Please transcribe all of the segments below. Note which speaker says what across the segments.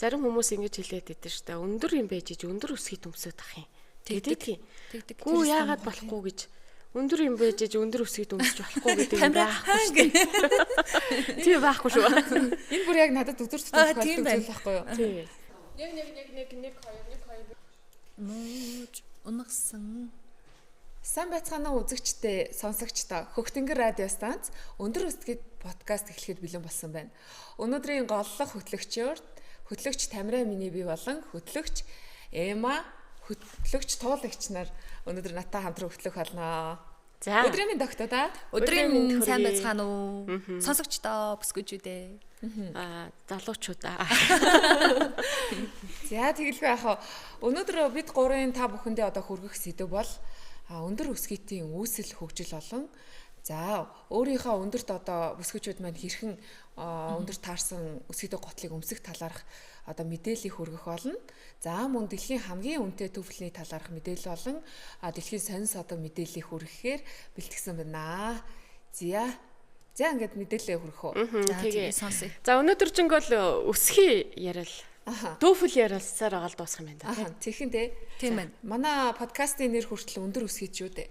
Speaker 1: Зарим хүмүүс ингэж хэлээд байдаг шүү дээ. Өндөр юм байж иж өндөр өсгийт өмсөд ах юм. Тэгдэг юм.
Speaker 2: Тэгдэг.
Speaker 1: Гүү яагаад болохгүй гэж өндөр юм байж иж өндөр өсгийт өмсөж болохгүй гэдэг юм байхгүй шүү дээ. Тийм байхгүй шүү.
Speaker 3: Энэ бүр яг надад өдөр тутам тохиолддог зүйл байхгүй юу?
Speaker 1: Тийм. 1 1 1 1 1 2 1 2
Speaker 2: Нууж унагсан.
Speaker 3: Сайн байцгаана уу үзэгчдээ, сонсогчдоо. Хөхтөнгөр радио станц өндөр өсгийт подкаст эхлэхэд бэлэн болсон байна. Өнөөдрийн голлох хөтлөгчөөр хөтлөгч Тамира миний бие болон хөтлөгч Эма, хөтлөгч Туулагч нар өнөөдөр надтай хамтран хөтлөх болно.
Speaker 1: За.
Speaker 3: Өдрийн мэнд доктоо.
Speaker 2: Өдрийн
Speaker 1: мэнд
Speaker 2: сайн
Speaker 1: хүргэе.
Speaker 2: байцгаана уу? Сонсогчдоо бүсгүйчүүдээ.
Speaker 1: Аа, залуучуудаа.
Speaker 3: За тэгэлгүй яах вэ? Өнөөдөр бид гурын та бүхэндээ одоо хүргэх сэдэв бол өндөр өсгийтийн үүсэл хөгжил болон за өөрийнхөө өндөрт одоо бүсгүйчүүд маань хэрхэн өндөр таарсан өсгийтэй готлыг өмсөх талаарх одоо мэдээллийг хүргэх болно. За мөн дэлхийн хамгийн үнэтэй төвлөний талаарх мэдээлэл болон дэлхийн сонин содон мэдээллийг хүргэхээр бэлтгэсэн байна. За за ингээд мэдээлэлээ хүргэх үү.
Speaker 2: За
Speaker 1: Тэгээ.
Speaker 2: тэгээ сонсъё.
Speaker 1: За өнөөдөр жингөл өсгий яриал.
Speaker 3: Аха.
Speaker 1: Дөөфөл ярилцсаар байгаа л дуусах юм байна да.
Speaker 3: Аха тэгхэн те.
Speaker 2: Тийм байна.
Speaker 3: Манай подкастын нэр хүртэл өндөр өсгийч юу дээ.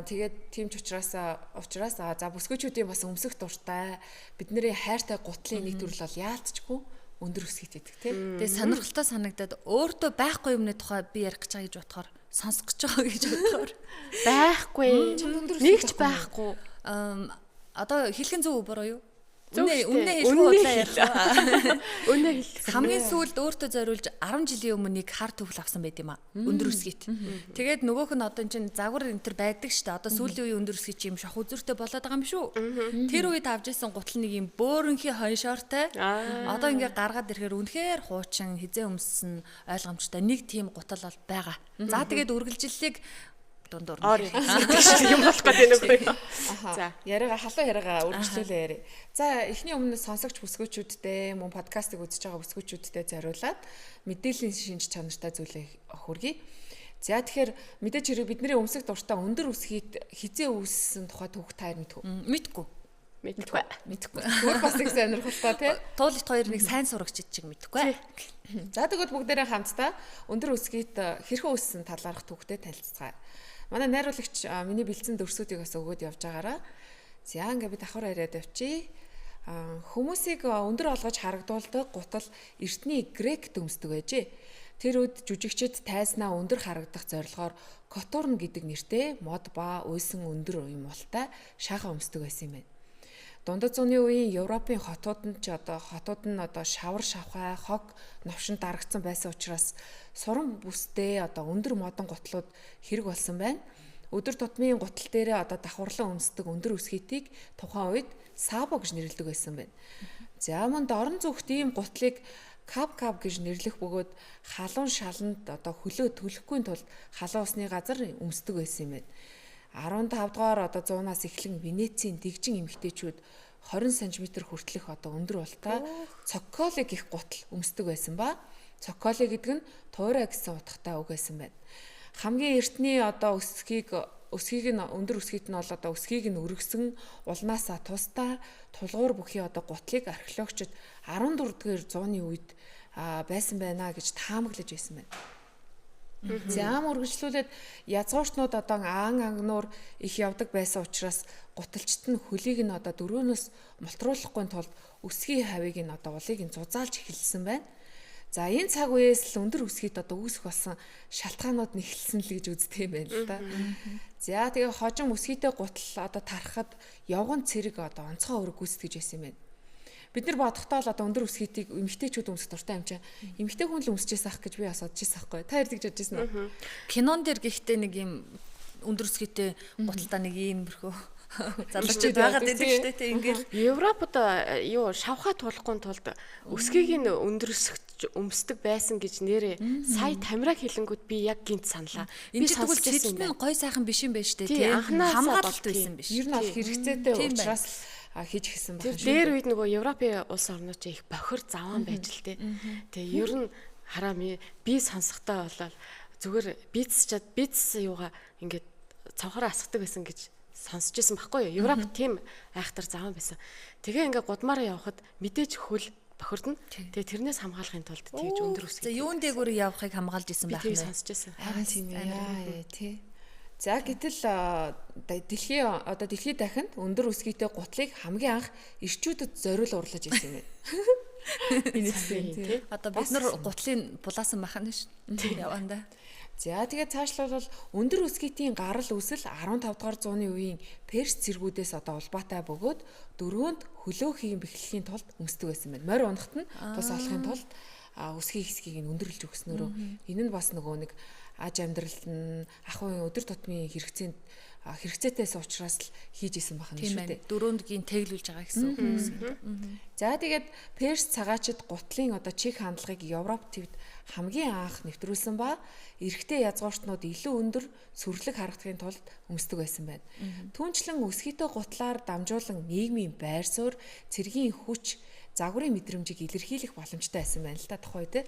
Speaker 3: Тэгээд тийм ч учраас за бүсгүйчүүдийн бас өмсөх дуртай бидний хайртай гутлын нэг төрөл бол яалтчгүй өндөр өсгийт гэдэг тийм.
Speaker 2: Тэгээ сонирхолтой санагдаад өөртөө байхгүй юмны тухай би ярих гэж байгаа гэж бодохоор сонсох гэж байгаа гэж бодохоор
Speaker 1: Байхгүй.
Speaker 3: Өндөр
Speaker 1: Нэг ч
Speaker 3: өсгийт
Speaker 1: байхгүй.
Speaker 2: Одоо хэлхэн зөв үү буруу юу?
Speaker 1: Зөв
Speaker 2: Үнэ
Speaker 1: шүү
Speaker 2: үнэ
Speaker 1: дээ.
Speaker 2: хэлэх үү
Speaker 1: Үнэ
Speaker 2: удлаа ярих уу?
Speaker 1: Өнөө хэл.
Speaker 2: Хамгийн сүүлд өөртөө зориулж 10 жилийн өмнө нэг хар төвл авсан байт юм а. Өндөр өсгийт. Тэгээд нөгөөх нь одоо эн чинь загвар энэ төр байдаг штэ. Одоо сүүлийн үеийн өндөр өсгий чи юм шох үзүүртэй болоод байгаа юм шүү. Тэр үед авч исэн гутал нэг юм бөөрөнхий хоншоортой. Одоо ингээ гаргаад ирэхээр үнэхээр хуучин хизээ өмссөн ойлгомжтой нэг тийм гутал бол байгаа. За тэгээд үргэлжлэлийг дундуур нь.
Speaker 1: Ор юм болох гэдэг нэг үү.
Speaker 3: Аха.
Speaker 1: За.
Speaker 3: Яриага халуун яриага үргэлжлүүлээ яриа. За эхний өмнө сонсогч бүсгүйчүүдтэй мөн подкастыг үзэж байгаа бүсгүйчүүдтэй зориулаад мэдээллийн шинж чанартай зүйлээ хүргэе. За тэгэхээр мэдээж хэрэг бидний өмсөх дуртай өндөр өсгийт хизээ үүссэн тухай түүх та мэдхүү.
Speaker 2: Мэдгүй.
Speaker 1: Мэдгүй.
Speaker 2: Мэдгүй.
Speaker 3: Өөр бас их сонирхолтой тий.
Speaker 2: Туулт хоёр нэг сайн сурагчид чиг мэдгүй.
Speaker 3: За тэгвэл бүгдээрээ хамтдаа өндөр өсгийт хэрхэн үүссэн талаарх түүхтэй танилцацгаая. Манай найруулагч миний бэлдсэн дүрсүүдийг бас өгөөд явж байгаараа. За ингээ би давхар яриад явчих. Хүмүүсийг өндөр олгож харагдуулдаг гутал эртний грек дүмсдэг байжээ. Тэр үед жүжигчид тайзнаа өндөр харагдах зорилгоор котурн гэдэг нэртэй мод ба уйсан өндөр юм ултай шаахан өмсдөг байсан юм байна. Дундад зууны үеийн Европын хотууд нь ч одоо хотууд нь одоо шавар шавхай, хог новшинд дарагдсан байсан учраас суран бүстэй одоо өндөр модон гутлууд хэрэг болсон байна. Өдөр тутмын гутал дээрээ одоо давхарлан өмсдөг өндөр өсгийтийг тухайн үед сабо гэж нэрлэдэг байсан байна. За мөн дорн зүгт ийм гутлыг кап кап гэж нэрлэх бөгөөд халуун шаланд одоо хөлөө төлөхгүй тулд халуун усны газар өмсдөг байсан юм байна. 15 дугаар одоо зуунаас эхлэн Венецийн дэгжин эмэгтэйчүүд 20 см хүртэлх одоо өндөр ултай цоколи гэх гутал өмсдөг байсан ба. Цоколи гэдэг нь туурай гэсэн утгатай үг байсан байна. Хамгийн эртний одоо өсгийг нь өндөр өсгийт нь бол одоо өсгийг нь өргөсөн улнаасаа тусдаа тулгуур бүхий одоо гутлыг археологчид 14 дугаар зууны үед байсан байна гэж таамаглаж байсан байна. За үргэлжлүүлээд язгууртнууд одоо аан ангнуур их явдаг байсан учраас гуталчт нь хөлийг нь одоо дөрөөнөөс мултруулахгүй тулд өсгийн хавийг нь одоо улыг нь зузаалж эхэлсэн байна. За энэ цаг үеэс л өндөр өсгийд одоо үүсэх болсон шалтгаанууд нь эхэлсэн л гэж үздэг юм байна л да. За тэгээ хожим өсгийтэй гутал одоо тарахад явган цэрэг одоо онцгой үүрэг гүйцэтгэж байсан юм байна. Бид нар бодохдоо л одоо өндөр өсгийтийг эмэгтэйчүүд өмсөх дуртай юм чинь. Эмэгтэй хүн л өмсөжээс ах гэж би бас бодож байсан байхгүй. Та ярьдаг гэж бодож байсан уу?
Speaker 2: Кинон дээр гэхдээ нэг юм өндөр өсгийтэй гуталтаа нэг иймэрхүү залуучууд байгаад байдаг шүү дээ тий ингээл.
Speaker 1: Европод юу шавхаа тулахгүй тулд өсгийг нь өндөрсгөж өмсдөг байсан гэж нэрээ сая тамираг хэлэнгүүд би яг гинт саналаа.
Speaker 2: Би тэгвэл сэтэл нь гой сайхан биш юм байна шүү дээ
Speaker 1: тий.
Speaker 2: Хамгаалалт байсан биш.
Speaker 3: Ер нь бол хэрэгцээтэй учраас хийж гисэн
Speaker 1: байна. Тэр дээр үед нөгөө Европын улс орнууд чи их бохир заваан байж л тий. Тэгээ ер нь хараа би сонсохдоо болол зүгээр бицс чад бицс юугаа ингээд цонхороо асгадаг байсан гэж сонсч байсан байхгүй юу? Европ тийм айхтар заван байсан. Тэгээ ингээ гудмаараа явхад мэдээж хөл бохирдно. Тэгээ тэрнээс хамгаалахын тулд тэгж өндөр өсгий.
Speaker 2: За юун дээгүүр явахыг хамгаалж исэн байх
Speaker 1: нь. Сонсч байсан.
Speaker 3: Аа тийм ээ. Тий. За гэтэл дэлхийн одоо дэлхийд дахинд өндөр өсгийтэй гутлыг хамгийн анх ирчүүдэд зориул урлаж исэн юм байна.
Speaker 2: Инээдсэн тий. Одоо бид нар гутлын булаасан бахна ш. Яванда.
Speaker 3: За тэгээд цаашлуул өндөр өсгийтийн гарал үүсэл 15 дугаар зууны үеийн Перс цэргүүдээс одоо улбаатай бөгөөд дөрөөнд хөлөө хийм бэхлэхийн тулд өмсдөг байсан байна. Морь унахт нь тус олохын тулд өсгийн хэсгийг нь өндөрлж өгснөөрөө энэ нь бас нөгөө нэг аж амьдралд нь ахуйн өдөр тутмын хэрэгцээнд хэрэгцээтэйс учраас л хийж исэн бахна шүү дээ.
Speaker 2: Дөрөөндгийн тэглүүлж байгаа гэсэн үг юм.
Speaker 3: За тэгээд Перс цагаачид гутлын одоо чих хандлагыг Европ твд хамгийн анх нэвтрүүлсэн ба эрэгтэй язгууртнууд илүү өндөр сүрлэг харагдахын тулд өмсдөг байсан байна. Түүнчлэн өсгийтэй гутлаар дамжуулан нийгмийн байр суурь, цэргийн хүч, загварын мэдрэмжийг илэрхийлэх боломжтой байсан байна л та тухай тий.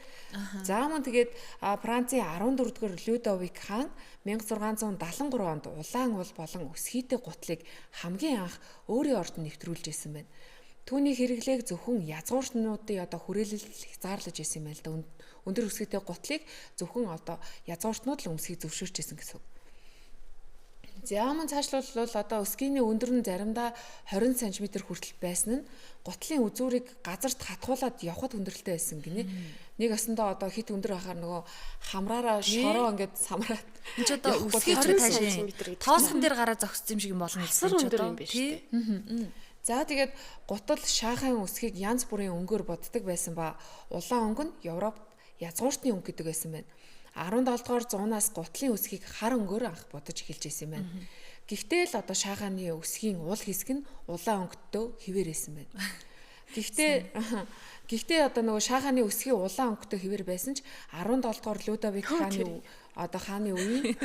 Speaker 3: За мөн тэгээд Францын 14 дугаар Людовик хаан 1673 онд улаан уул болон өсгийтэй гутлыг хамгийн анх өөрийн ордонд нэвтрүүлж байсан байна. Түүний хэрэглээг зөвхөн язгууртнуудын одоо хүрээлэл хязгаарлаж байсан юм байна л да. Өндөр өсгийтэй гутлыг зөвхөн одоо язгууртнууд л өмсөхийг зөвшөөрч байсан гэсэн үг. За мөн цаашлуул одоо өсгийний өндөр нь заримдаа 20 см хүртэл байсан нь гутлын үзүүрийг газарт хатгуулад явхад хүндрэлтэй байсан гинэ. Нэг осондоо одоо хит өндөр байхаар нөгөө хамраараа шороо ингээд самраад
Speaker 2: энэ ч одоо өсгий ч тоосхон дээр гараа зогссон юм шиг юм болно
Speaker 1: гэсэн ч одоо юм биш үү?
Speaker 3: За тэгээд гутал шаахан өсгийг янз бүрийн өнгөөр боддог байсан ба улаан өнгө нь Европт язгууртны өнгө гэдэг байсан байна. 17 дугаар зуунаас гутлын өсгийг хар өнгөөр анх бодож эхэлж байсан юм байна. Гэхдээ л одоо шаагааны өсгийн уул хэсэг нь улаан өнгөтэй хэвээр байсан байна. Гэхдээ одоо нөгөө шаагааны өсгийн улаан өнгөтэй хэвээр байсан ч 17 дугаар Людовик хааны одоо хааны үеийн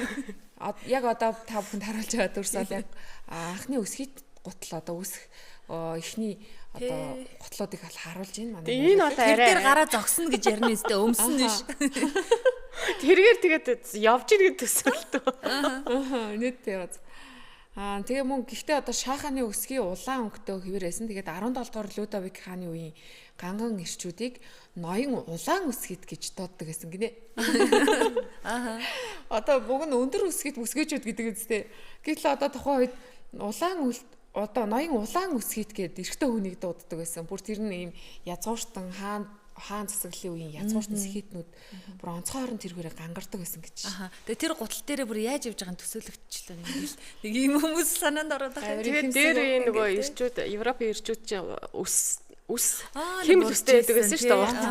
Speaker 3: яг одоо та бүхэнд харуулж байгаа дүрс бол яг анхны өсгийт гутал одоо үүсэх эхний одоо гутлуудыг харуулж байна
Speaker 1: манай. Энэ бол
Speaker 2: арай тэр дээр гараа зогсно гэж ярина үстэй өмсөн нь ш.
Speaker 1: Тэргээр тэгээд явж ийн гэж төсөөлтөө.
Speaker 3: Аа нийтдээ яваа. Аа тэгээ мөн гэхдээ одоо шааханы өсгийн улаан өнгөтэй хэвээр байсан. Тэгээд 17 дугаар Людовик хааны үеийн ганган ирчүүдийг ноён улаан өсгийт гэж дууддаг гэсэн гинэ.
Speaker 2: Аа.
Speaker 3: Одоо буг нь өндөр өсгийт өсгөөчүүд гэдэг үстэй. Гэтэл одоо тухайн үед улаан одоо ноён улаан өсгийт гээд эрэгтэй хүнийг дууддаг байсан. Бүр тэр нь ийм язгууртан хаан засаглалын үеийн язгууртан сэхэтнүүд бүр онцгойрон тэргээрээ гангардаг байсан гэж.
Speaker 2: Аха. Тэгээ тэр гутал дээрээ бүр яаж явж байгааг нь төсөөлөгдчихлөө нэг л. Нэг ийм хүмүүс санаанд ороод байгаа.
Speaker 1: Тэгээд дээр үеийн нөгөө ирчүүд Европын ирчүүд чинь өс хим төстэй байдаг байсан шүү дээ урт.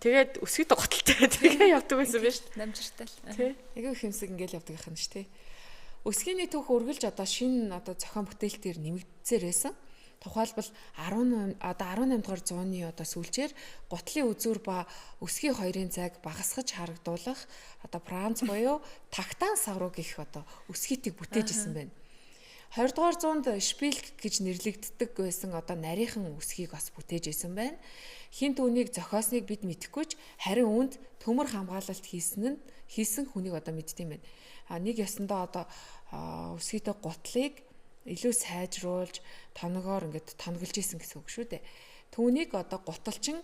Speaker 1: Тэгээд өсгийт гуталтай тэгээ явдаг байсан биз шүү дээ.
Speaker 2: Намжиртай л.
Speaker 1: Тий.
Speaker 3: Айгүй хэмсэг ингээл явдаг юм шүү дээ. Өсгийний түүх үргэлж одоо шинэ одоо зохион бүтээлтээр нэмэгдсээр байсан. Тухайлбал 18 одоо 18 дугаар зууны одоо сүүлчээр гутлын үзүүр ба өсгийн хоёрын зайг багасгаж харагдуулах одоо Франц буюу тагтаан савруу гэх одоо өсгийтийг бүтээж исэн байна. 20 дугаар зуунд шпилк гэж нэрлэгддэг байсан одоо нарийнхан өсгийг бас бүтээж исэн байна. Хин түүнийг зохиосныг бид мэдэхгүй ч харин үүнд төмөр хамгаалалт хийсэн нь хийсэн хүнийг одоо мэддэм байна. А нэг ёсондоо одоо өсгийтэй гутлыг илүү сайжруулж тоногоор ингээд тоноглож исэн гэсэн үг шүү дээ. Түүнийг одоо гуталчин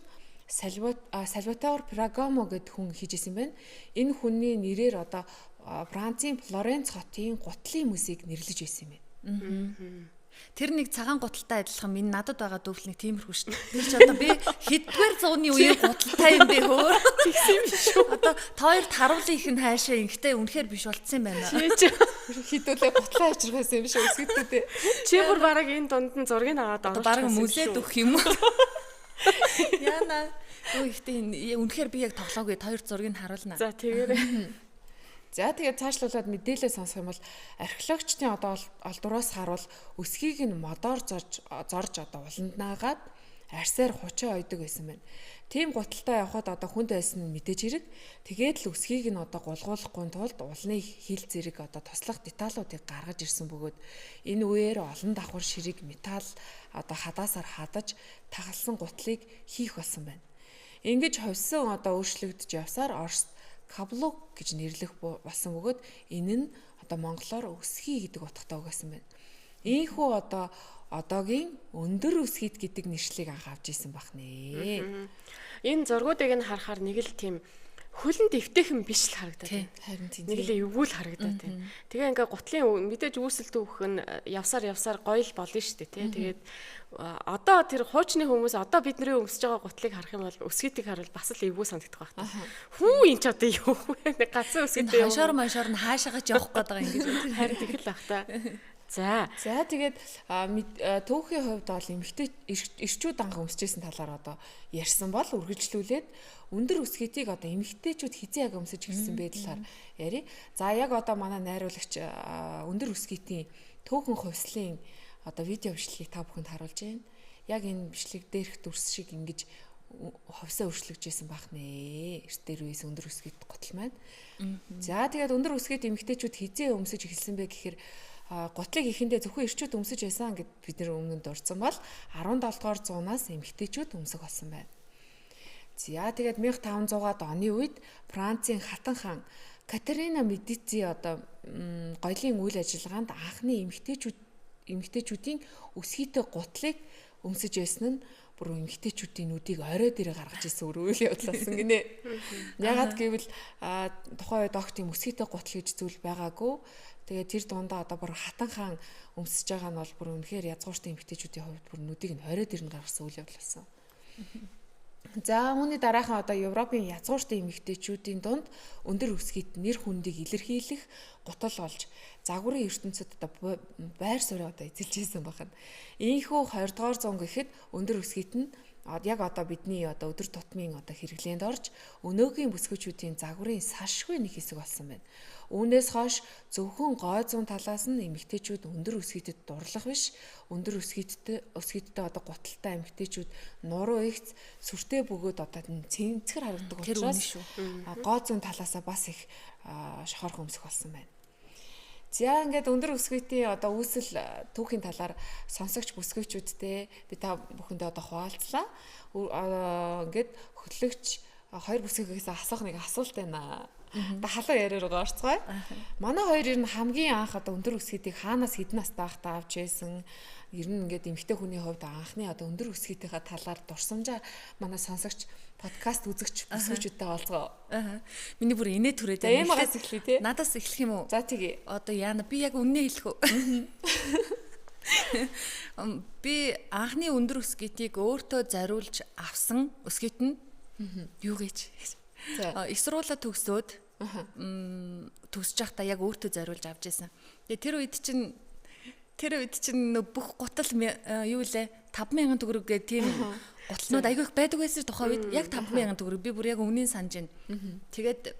Speaker 3: Сальватор Феррагамо гэдэг хүн хийж исэн байна. Энэ хүний нэрээр одоо Францын Флоренц хотын гутлын мөсийг нэрлэж байсан юм байна.
Speaker 2: Тэр нэг цагаан гуталтай адилхан минь надад байгаа дүүфл нэг тиймэрхүү шүү дээ. Тэр чи одоо би хэддүгээр зууны үеийн гуталтай юм бэ хөөр.
Speaker 1: Тэгсэн юм шүү.
Speaker 2: Одоо та хоёрт харуулын их нь хайшаа ингэхдээ үнэхээр биш болцсон юм байна.
Speaker 1: Чи
Speaker 3: хідүүлээ гутлаа авчрах байсан юм биш өсгөдтэй.
Speaker 1: Чи бүр бараг энэ дунд нь зургийг аваад
Speaker 2: оруулах. Бараг мүлээд өгөх юм уу? Яна. Өө ихтэй үнэхээр би яг тоглоогүй та хоёр зургийг харуулна.
Speaker 1: За тэгээрэй.
Speaker 3: За тэгээд цаашлуулад мэдээлэл сонсох юм бол археологчдын одоо олдвроос харуул өсгийг нь модоор зорж одоо уланд наагаад арсаар хучаа ойдог байсан байна. Тийм гуталтай явхад одоо хүнд байсан нь мэдээж хэрэг. Тэгээд л өсгийг нь одоо гулгуулахгүй тулд улны хил зэрэг одоо туслах деталуудыг гаргаж ирсэн бөгөөд энэ үеэр олон давхар ширэг металл одоо хадаасаар хадаж тагалсан гутлыг хийх болсон байна. Ингэж ховсон одоо өөрчлөгдөж явсаар Оросд каблук гэж нэрлэх болсон бөгөөд энэ нь одоо монголоор өсгий гэдэг утгатай үг байсан байна. Ийхүү одоо одоогийн өндөр өсгийт гэдэг нэршлиг анх авч исэн байх нэ.
Speaker 1: Энэ зургуудыг нь харахаар нэг л тийм хөлөнд эвтэйхэн биш л харагдаад байна.
Speaker 3: Харин тийм.
Speaker 1: Нэг л эвгүй л харагдаад байна. Тэгээ ингээ гутлын мэдээж үүсэл түүх нь явсаар явсаар гоё л болно шүү дээ, тий. Тэгээд одоо тэр хуучны хүмүүс одоо бидний өмсөж байгаа гутлыг харах юм бол өсгийтийг харуул бас л эвгүй санагдах байх та. Хүү энэ ч одоо юу вэ? Ганцхан өсгийтэй
Speaker 2: юм. Хашаар маншаар нь хаашаагаа ч явах гээд байгаа юм гэж.
Speaker 1: Харин тэгэл ах та. За.
Speaker 3: За тэгээд түүхийн хувьд бол эмэгтэй эрчүүд анх өмсөжсэн талаар одоо ярьсан бол үргэлжлүүлээд өндөр өсгийтийг одоо эмэгтэйчүүд хизээ яг өмсөж ирсэн бэ талаар ярив. За яг одоо манай найруулагч өндөр өсгийтийн түүхэн хувьслын одоо видео бичлэгийг та бүхэнд харуулж байна. Яг энэ бичлэг дээрх дүрс шиг ингэж хувьсаа өршлөж исэн байх нэ. Эрт дээр үеэс өндөр өсгийт гутал маань. За тэгээд өндөр өсгийт эмэгтэйчүүд хизээ өмсөж эхэлсэн бэ гэхээр гутлыг ихэндээ зөвхөн эрчүүд өмсөж байсан гэд бид нэр өмнө нь дурдсан бол 17 дугаар зуунаас эмэгтэйчүүд өмсөх болсон байна. За тэгээд 1500-аад оны үед Францын хатан хаан Катерина Медици одоо гоёлын үйл ажиллагаанд анхны эмэгтэйчүүдийн өсгийтэй гутлыг өмсөж байсан нь бүр эмэгтэйчүүдийн нүдийг орой дээрээ гаргаж ирсэн үйл явдал болсон гинэ. Ягаад гэвэл тухайн үед огт юм өсгийтэй гутал гэж зүйл байгаагүй. Тэгээд тэр дундаа одоо бүр хатан хаан өмсөж байгаа нь бол бүр үнэхээр язгууртай эмэгтэйчүүдийн хувьд бүр нүдийг нь орой дээр нь гаргасан үйл явдал болсон. За үүний дараахан одоо Европын язгууртай эмэгтэйчүүдийн дунд өндөр өсгийт нэр хүндийг илэрхийлэх гутал болж загварын ертөнцид одоо байр суурь одоо эзэлж исэн байна. Ийхүү 20 дугаар зуун гэхэд өндөр өсгийт нь яг одоо бидний одоо өдөр тутмын одоо хэрэглээнд орж өнөөгийн бүсгүүчүүдийн загварын салшгүй нэг хэсэг болсон байна. Үүнээс хойш зөвхөн гой зүүн талаас нь эмэгтэйчүүд өндөр өсгийтэд дурлах биш, өндөр өсгийттэй одоо гуталтай эмэгтэйчүүд нуруу ихц сүртэй бөгөөд одоо цэнцгэр харагдаг учраас гой зүүн талаасаа бас их шохорх өмсөх болсон байна. За ингээд өндөр өсгийтийн одоо үүсэл түүхийн талаар сонсогч бүсгүйчүүдтэй би та бүхэндээ одоо хуваалцлаа. Ингээд хөтлөгч хоёр бүсгүйгээс асуух нэг асуулт байна. Одоо халуун яриа руугаа орцгоё. Манай хоёр ер нь хамгийн анх одоо өндөр өсгийтийг хаанаас хэдэн настай байхдаа авч байсан. Ер нь ингээд эмэгтэй хүний хувьд анхны одоо өндөр өсгийтийнхаа талаар дурсамжаа манай сонсогч подкаст үзэгч бүсгүйчүүдтэй олзгоо.
Speaker 2: Миний бүр инээ түрээд
Speaker 3: байна. Эмагаас эхлэе тий.
Speaker 2: Надаас эхлэх юм уу?
Speaker 3: За тэгье.
Speaker 2: Одоо яана би яг үннээ хэлэх үү? Би анхны өндөр өсгийтийг өөртөө зориулж авсан өсгийт нь юу гэж? Их сургуулаа төгсөөд төгсөж байхдаа яг өөртөө зориулж авч байсан. Тэгээ тэр үед чинь бүх гутал юу лээ 5000 төгрөг гэх тийм гутлнууд айгүй их байдаг байсан тухайн үед яг 5000 төгрөг би бүр яг өмнөний санаж байна. Тэгээд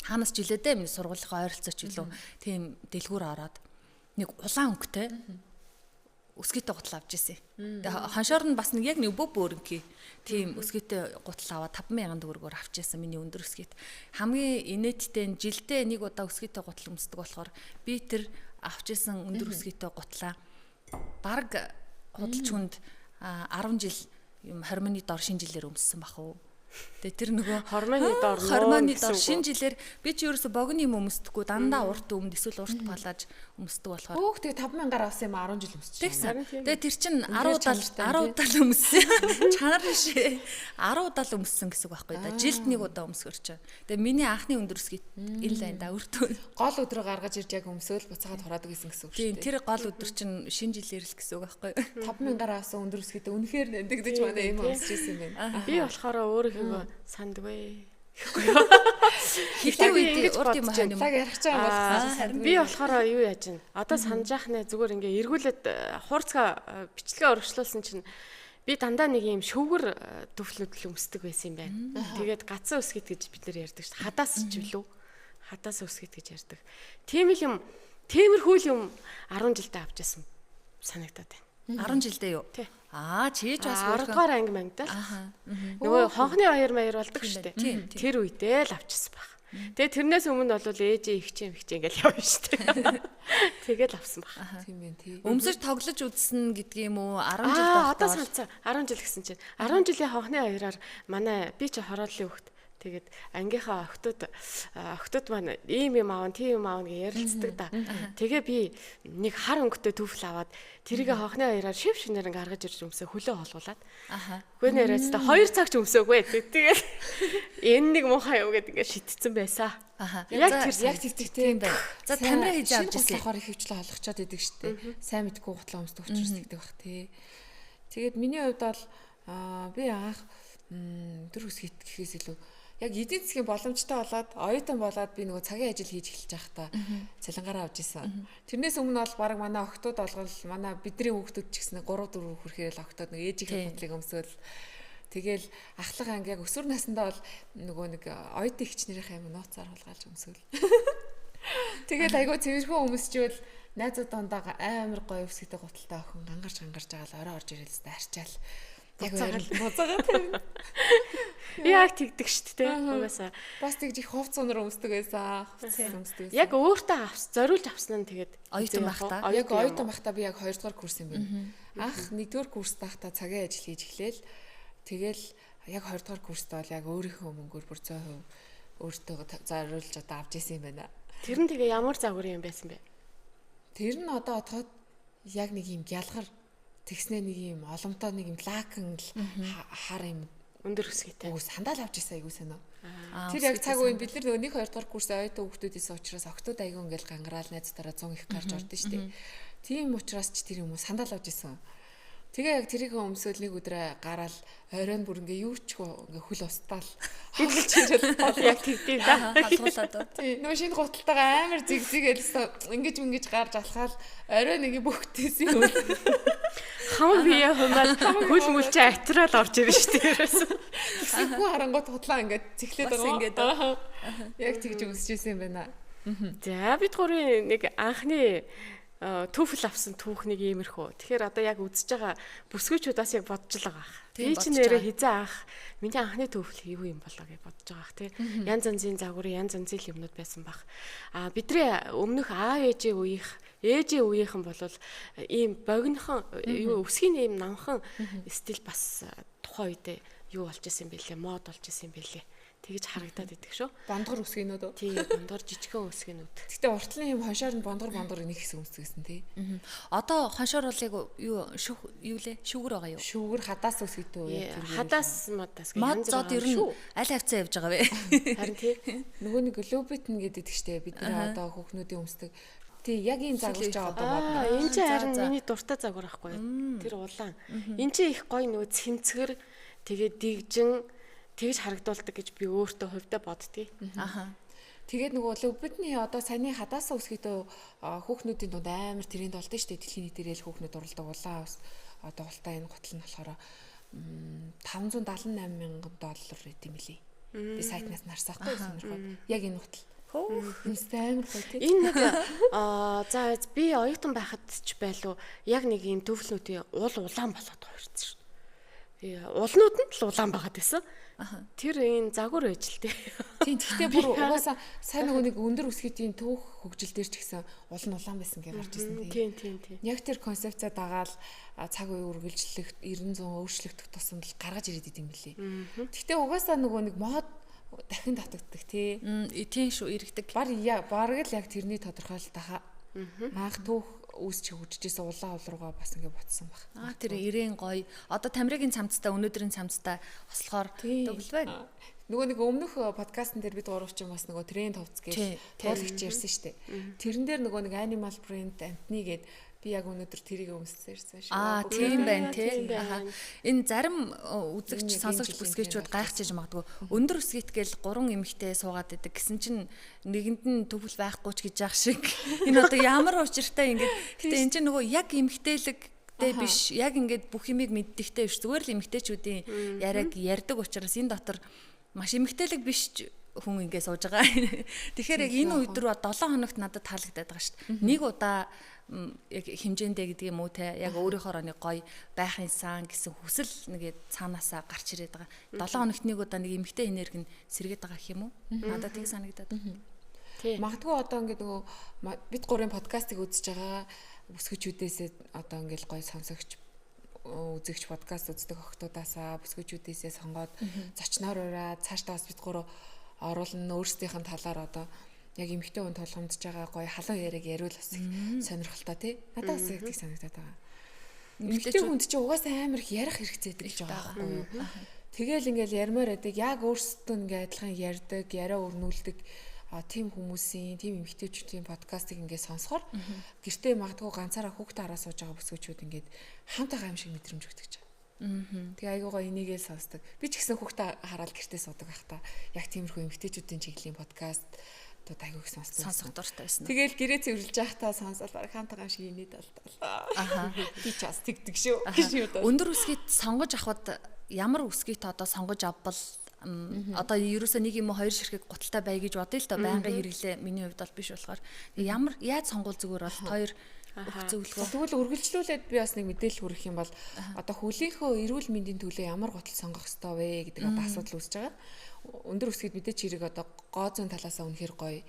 Speaker 2: хаанаас ч илээ дээ миний сургуулийнхаа ойролцооч илүү тийм дэлгүүр ороод нэг улаан өнгөтэй өсгийтэй гутал авч ирсэн. Тэгээ хоншоор нь бас нэг яг нэг бөв бөөрөнхий тийм өсгийтэй гутал аваад 5000 төгрөгөөр авч ирсэн миний өндөр өсгийт. Хамгийн инээдтэй нь жилдээ нэг удаа өсгийтэй гутал өмсдөг болохоор би тэр авч ирсэн өндөр өсгийтэй гутлаа бараг худалч хүнд 10 жил юм хормоны дор шинэ жилээр өмссөн бах уу. Тэгээ тэр нөгөө хормоны дор шинэ жилээр би чи ерөөсө богино юм өмсдөггүй дандаа урт өмд эсвэл урт палаж өмсдөг болохоор
Speaker 3: өөх тэгээ 5000-аар авсан юм 10 жил өмсчихсэн.
Speaker 2: Тэгээ тэр чин 10 удаа өмссөн. Чанар биш. 10 удаа л өмссөн гэсэн үг байхгүй да. Жилд нэг удаа өмсгөр чинь. Тэгээ миний анхны өндөр өсгийт энэ лайн да өртөө.
Speaker 3: Гол өдрөө гаргаж ирж яг өмсөөл буцаагаад хураадаг гэсэн гэсэн үг шүү
Speaker 2: дээ. Тийм тэр гол өдөр чинь шинэ жилээр л гэсэн үг байхгүй.
Speaker 3: 5000-аар авсан өндөр өсгийт үнэхээр нандигдаж манай юм өмсөж исэн юм байна.
Speaker 1: Би болохоор өөрийнхөө сандгүй.
Speaker 2: Гэхдээ үед урд юм хань юм.
Speaker 3: Лаг ярих гэж байгаа бол
Speaker 1: би болохоор юу яаж вэ? Одоо санаж яах нэ зүгээр ингээ эргүүлээд хуурцгаа бичлэгээ өргөжлүүлсэн чинь би дандаа нэг юм шөвгөр төвлөд л өмсдөг байсан юм байна. Тэгээд гацсан өсгийт гэж бид нэр ярьдаг шүү дээ. Хадаас ч билүү? Хадаас өсгийт гэж ярьдаг. Тийм л юм, тиймэрхүү л юм 10 жилдээ авч ирсэн санагдаад байна.
Speaker 2: 10 жилдээ юу? Аа, чийж бас
Speaker 1: 10 дугаар анги мангидал. Нөгөө хонхны баяр маяр болдог шүү дээ. Тэр үедээ л авчихсан баг. Тэгээ тэрнээс өмнө бол ээжээ ихчээ мэгчээ ингээл явна шүү дээ. Тэгэл авсан баг.
Speaker 3: Тийм ээ тий.
Speaker 2: Өмсөж тоглож үзсэн гэдг юм уу? 10 жил байхдаа
Speaker 1: одоо санацаа 10 жил гэсэн чинь 10 жилийн хонхны баяраар манай би чи хорооллын хүүхэд. Тэгээд ангийнхаа охтууд маань ийм юм аавна, тийм юм аавна гэж ярилцдаг да. Тэгээ би нэг хар өнгөтэй түфл аваад тэрийг хонхны хоёроор шив шинээр ингээ гаргаж ирж өмсөө хөлөө холгуулад. Үгүй нэрээс та 2 цаг ч өмсөөгүй. Тэгээд энэ нэг муухай юм гэдэг ингээ шитцэн байсан.
Speaker 2: Яг
Speaker 3: тэр яг тэгтэг тийм
Speaker 2: байна. За тамира хийж авч
Speaker 3: ирсэн. Гутлахаар их хөвчлээ олгочоод идэг штэ. Сайн мэдгүй гутлаа өмсдөг учраас тэгдэг бах тий. Тэгээд миний хувьд бол би анх өндөр өсгийт гэхээс илүү яг эдийн засгийн боломжтой болоод оюутан болоод би нөгөө цагийн ажил хийж эхэлж байхдаа цалингаараа авч исэн. Тэрнээс өмнө бол баг манай охтууд болгол манай бидний хүүхдүүд ч гэсэн 3 4 хүрэхээр л охтууд нэг ээжийнхээ гутлыг өмсөөл тэгэл ахлах анги яг өсвөр насндаа бол нөгөө нэг оюутан эгч нарынхаа юм нууцаар хулгайлж өмсөөл. Тэгэл айгүй цэвэрхэн өмсчүүл найзууд дундаа амар гоё өсгийтэй гуталтай охин гангарч байгаа л орой орж ирэл л арчаал. Яг буцаагаа тавина.
Speaker 1: Яг тэгдэг шүү дээ. Угаасаа
Speaker 3: бас тэгж их хувц унар өмсдөг байсан. Хувцас өмсдөг байсан.
Speaker 1: Яг өөртөө авс зориулж авсан нь тэгээд
Speaker 2: оюутан байхдаа.
Speaker 3: Яг оюутан байхдаа би яг 2 дугаар курс юм байна. Анх 1 дугаар курст байхдаа цагийн ажил хийж эхлээл. Тэгэл яг 2 дугаар курст бол яг өөрийнхөө мөнгөөр бүр 100% өөртөө зориулж одоо авч исэн юм байна.
Speaker 1: Тэр нь тэгээ ямар загвар юм байсан бэ?
Speaker 3: Тэр нь одоо бодоход яг нэг юм гялгар тэгснэ нэг юм оломтоо нэг юм лакан л хар юм
Speaker 1: өндөр өсгийтэй.
Speaker 3: Үгүй сандал авч ирсэн айгуу сайн уу. Тэр яг цаг үеийн бид нар нөгөө 1 2 дугаар курс оюутан хүүхдүүдээс учраас октод айгуу ингээл гангараал найзтараа 100 их гарч ордон шүү дээ. Тийм учраас ч тэр юм уу сандал авч ирсэн. Тэгээ яг тэрийг өмсөөл нэг өдрөө гараал оройн бүр ингээ юу ч ингээ хөл устдаал хөлж ирэл
Speaker 1: яг тэгдэв да.
Speaker 2: Халгуулаад.
Speaker 3: Тийм нөгөө шинэ гуталтайгаа амар зиг зиг элсэн ингэж гарч алхаал орой нэг бүгдээсэн юм.
Speaker 1: Хамаг бие хумаад хөл мүлчээ атраал орж ирнэ шүү дээ.
Speaker 3: Тэгсэн харангуут хутлаа ингээд цэхлээд
Speaker 2: байгаа.
Speaker 3: Яг тэгж өмсөж исэн юм байна.
Speaker 1: За бид гурийн нэг анхны түүхэл авсан түүх нэг иймэрхүү. Тэгэхээр одоо яг үзэж байгаа бүсгүйчүүд бас яг бодож л байгаа ах. Би ч нэрээ хизээ анх миний анхны түүхэл юу юм болоо гэж бодож байгаа ах тий. Янз янзын загвар, янз янзын юмнууд байсан бах. А бидний өмнөх аав ээжийн үеийнх, ээжийн үеийнхэн бол ийм богинохон юу өсгийн ийм намхан стил бас тухайн үедээ юу болж исэн бэлээ, мод болж исэн бэлээ. Тэгж харагдаад идэх шүү.
Speaker 3: Бондгор өсгийнүүд үү?
Speaker 1: Тийм, бондгор жижигхэн өсгийнүүд.
Speaker 3: Гэтэ уртлын юм хоншоор нь бондгор нэг хэсэг өмсгийсэн тий.
Speaker 2: Одоо хоншоор бол яг юу шүх юу лээ? Шүгэр байгаа юу?
Speaker 3: Шүгэр хадаас өсгийтэй үү?
Speaker 1: Хадаас мадаас
Speaker 2: гэх янз бүр ер нь аль хавцаа явж байгаа вэ?
Speaker 1: Харин тий.
Speaker 3: Нөгөө нэг лобитн гэдэг штэ бид нар одоо хүүхнүүдийн өмсдөг. Тий, яг энэ загвар ч одоо модно.
Speaker 1: Энэ чинь харин миний дуртай загвар байхгүй юу? Тэр улаан. Энэ чинь их гоё нөгөө цэмцгэр тэгээд дигжин тэгж харагдуулдаг гэж би өөртөө хувьдаа боддгийг.
Speaker 2: Аха.
Speaker 3: Тэгээд нөгөө бидний одоо саяны хадаасаа өсгийдөө хүүхнүүдийн дунд амар тренд болдсон шүү дээ. Дэлхийн нийтээр л хүүхнүүд уралдаг улаан ус одоо ултаа энэ гутал нь болохоор $578 мянган гэдэм билий. Би сайтнаас нарсаахгүй сонирхоод яг энэ гутал. Хөөх. Амар гоё тий.
Speaker 1: Энэ нэг за би оюутан байхад ч байлуу яг нэг юм төвлөнүүдийн уул улаан болоод хувирсан шүү дээ. Улнууд нь л улаан байгаад байсан. Тэр энэ загвар байж л тээ.
Speaker 3: Тийм гэхдээ бүр угаасаа сайн нөгөө нэг өндөр өсгийдийн түүх хөгжил дээр ч гэсэн уул нь улаан байсан гэж гарч ирсэн
Speaker 1: тийм. Тийм.
Speaker 3: Яг тэр концепцаа дагаал цаг үе үргэлжлэх 900 өөрчлөгдөх тусамд л гаргаж ирээд идэм билий. Гэхдээ угаасаа нөгөө нэг мод дахин татагддаг тий.
Speaker 2: Тийм шүү иргэдэг.
Speaker 3: Бараг л яг тэрний тодорхойлолт хаа. Анх түүх үүсч хөгжижсэн улаан уул руугаа бас ингээ ботсон баг.
Speaker 2: Аа тэр ирээн гоё. Одоо Тамирагийн цамцтай өнөөдрийн цамцтай хослохоор төгөл байна.
Speaker 3: Нөгөө нэг өмнөх подкастн дээр бид гурав чинь бас нөгөө тренд хувцс гэж туулагч ярьсан шүү дээ. Тэрэн дээр нөгөө нэг animal print амтны гээд би яг өнөөдөр тэрийг өмссөн ирсэн шүү.
Speaker 2: Аа тийм байна тий. Энэ зарим үзэгч сонсогч бүсгээчүүд гайхчихж магадгүй. Өндөр өсгийт гээл гурван эмэгтэй суугаад идэг гэсэн чинь нэгэнд нь төвл байхгүй ч гэж яах шиг. Энэ одоо ямар учиртай ингээд. Гэтэ эн чинь нөгөө яг эмэгтэйлэг тэ биш яг ингээд бүх юмыг мэддэгтэй биш зүгээр л эмэгтэйчүүдийн яриаг ярьдаг учраас энэ дотор маш эмэгтэйлэг биш хүн ингээ сууж байгаа. Тэгэхээр яг энэ үед рүү 7 хоногт надад таалагдаад байгаа шүү дээ. Нэг удаа яг хэмжээндээ гэдэг юм уу те яг өөрийнхөө нэг гоё байх юмсан гэсэн хүсэл нэг цаанаасаа гарч ирээд байгаа. 7 хоногт нэг удаа нэг эмэгтэй энерги нь сэргээд байгаа гэх юм уу? Надад тийг санагдаад.
Speaker 1: Тийм.
Speaker 3: Магадгүй одоо ингээ нөгөө бид гурийн подкастыг үзэж байгаа бүсгүүчүүдээсээ одоо ингээл гоё сонсогч үзэгч подкаст үздэг охтуудаасаа бүсгүүчүүдээсээ сонгоод зочноор ураад цаашдаа бас бид гурав оруулна өөрсдийнх нь талаар одоо яг эмэгтэй хүн тулгамдж байгаа гоё халуун яриаг яриул бас их сонирхолтой тий. Надад бас их санагдаад байгаа. Эмэгтэй хүнд чи угаасаа амар их ярих хэрэгцээтэй гэж байгаа байхгүй юу? Тэгэл ингээл ярмаар байдаг. Яг өөрсдөө ингээ адилхан ярьдаг, яриа өрнүүлдэг тийм хүмүүсийн, тийм эмэгтэйчүүдийн подкастыг ингээ сонсохоор гэртээ магадгүй ганцаараа хүүхдээ хараа сууж байгаа бүсгүүчүүд ингээд хамт байгаа юм шиг мэдрэмж өгдөг ч. Тэгээ айгуугаа энийгээл сонсдог. Би ч гэсэн хүүхдээ хараад гэртээ суудаг байх та. Яг тиймэрхүү эмэгтэйчүүдийн чиглэлийн подкаст одоо айгуу их сонсдог.
Speaker 2: Сонсох дуртай байсан.
Speaker 3: Тэгэл гэрээ цэвэрлж байхдаа сонсоод бараг хамт байгаа юм шиг инээд болтол. Аха. Би ч бас тэгдэг шүү. Гэж юу даа.
Speaker 2: Өндөр өсгийт сонгож авахд ямар өсгийт одоо сонгож авбал одоо ерөөсөө нэг юм уу хоёр ширхэг гуталтай бай гэж бодъё л доо байнгын хэрэглээ миний хувьд бол биш болохоор ямар яаж сонгуул зүгээр бол хоёр өгөх зөвлөгөө.
Speaker 3: Тэгвэл үргэлжлүүлээд би бас нэг мэдээлэл хүргэх юм бол одоо хөлийнхөө эрүүл мэндийн төлөө ямар гутал сонгох ёстой вэ гэдэг одоо асуудал үүсэж байгаа. Өндөр өсгийд мэдээч хэрэг одоо гоо зүйн талаасаа үнэхэр гоё.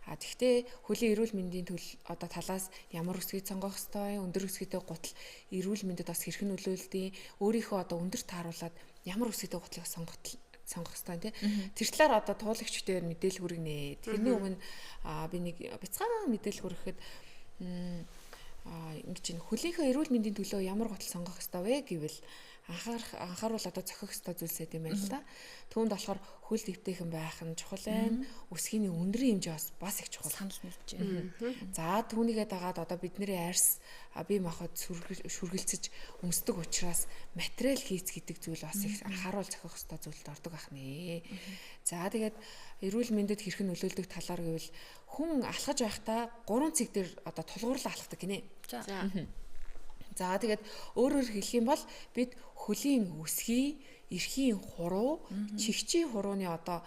Speaker 3: А тэгвэл хөлийн эрүүл мэндийн төл одоо талаас ямар өсгийд сонгох ёстой, өндөр өсгийтэй гутал эрүүл мэндэд бас хэрхэн нөлөөлдөг, өөрийнхөө одоо өндөр тааруулаад ямар өсгийтэй гутлыг сонгох ёстой тий. Тэр талаар одоо туулагчдээр мэдээлэл хүргэнэ. Тэрний өмнө би нэг бяцхан мэдээлэл хүргэхэд ингэж чинь хөлийнхөө эрүүл мэндийн төлөө ямар гутал сонгох ёстой вэ гэвэл анхааруул одоо зохих ёстой зүйлс юм байна л да. Түүнд болохоор хөл дэвтэйхэн байх нь чухал байна. Өсгийний өндрийн хэмжээ бас их чухал.
Speaker 2: Санал нийлж байна.
Speaker 3: За түүнийгээ дагаад одоо бидний арьс бие махбод шүргэлцэж өмсдөг учраас материал хийц гэдэг зүйл бас их анхааруул зохих ёстой зүйлд ордог ах нэ. За тэгээд эрүүл мэндэд хэрхэн нөлөөлдөг талаар гэвэл хүн алхаж байхдаа 3 цэг дээр одоо тулгуурлан алхдаг гинэ.
Speaker 2: За.
Speaker 3: За тэгээд өөрөөр хэлэх юм бол бид хөлийн өсгий, эрхийн хуруу, чигчийн хурууны одоо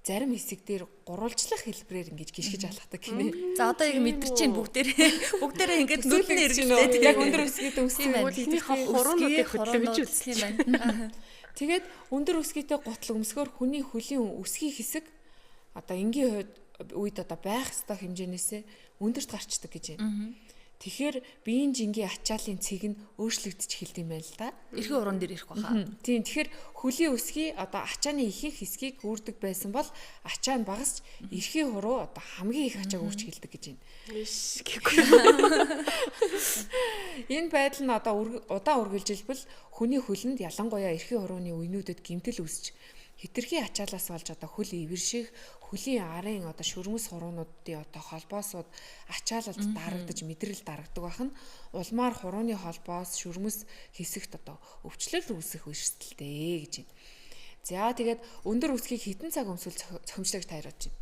Speaker 3: зарим хэсэг дээр гурвалжлах хэлбэрээр ингэж гიშгэж алхдаг гинэ.
Speaker 2: За одоо яг мэдэрч чинь бүгдээрээ ингэж нүдний эргэлтэй
Speaker 3: яг өндөр өсгийтэй өсгий
Speaker 1: хөдөлгөөнийхөө хуруунуудыг хөдөлгөж
Speaker 2: үзсэн юм байна.
Speaker 3: Тэгээд өндөр өсгийтэй гутал өмсгөөр хүний хөлийн өсгий хэсэг одоо энгийн үед одоо байх ёстой хэмжээнээсээ өндөрт гарчдаг гэж байна. Тэгэхээр биеийн жингийн ачааллын цэг нь өөрчлөгдөж эхэлдэг юм байна л да.
Speaker 2: Эрхийн уран дээр ирэх баха.
Speaker 3: Тийм, тэгэхээр хөлийн өсгий одоо ачааны ихэнх хэсгийг үүрдэг байсан бол ачаа нь багасч эрхийн хуруу одоо хамгийн их ачааг үүрч эхэлдэг гэж байна.
Speaker 1: Иш гэхгүй.
Speaker 3: Энэ байдал нь одоо удаан үргэлжилбэл хүний хөлөнд ялангуяа эрхийн хурууны үенүүдэд гэмтэл үүсч хэтэрхий ачаалаас болж одоо хөл ивэрших, хөлийн арын одоо шүрмэс хуруунуудын одоо холбоосууд ачаалалд дарагдаж мэдрэл дарагдаг байх нь улмаар хурууны холбоос шүрмэс хэсэгт одоо өвчлөл үүсэх эрсдэлтэй гэж байна. За тэгээд өндөр өсгийг хэдэн цаг өмсвөл зохимжтой гэж та яриад байна.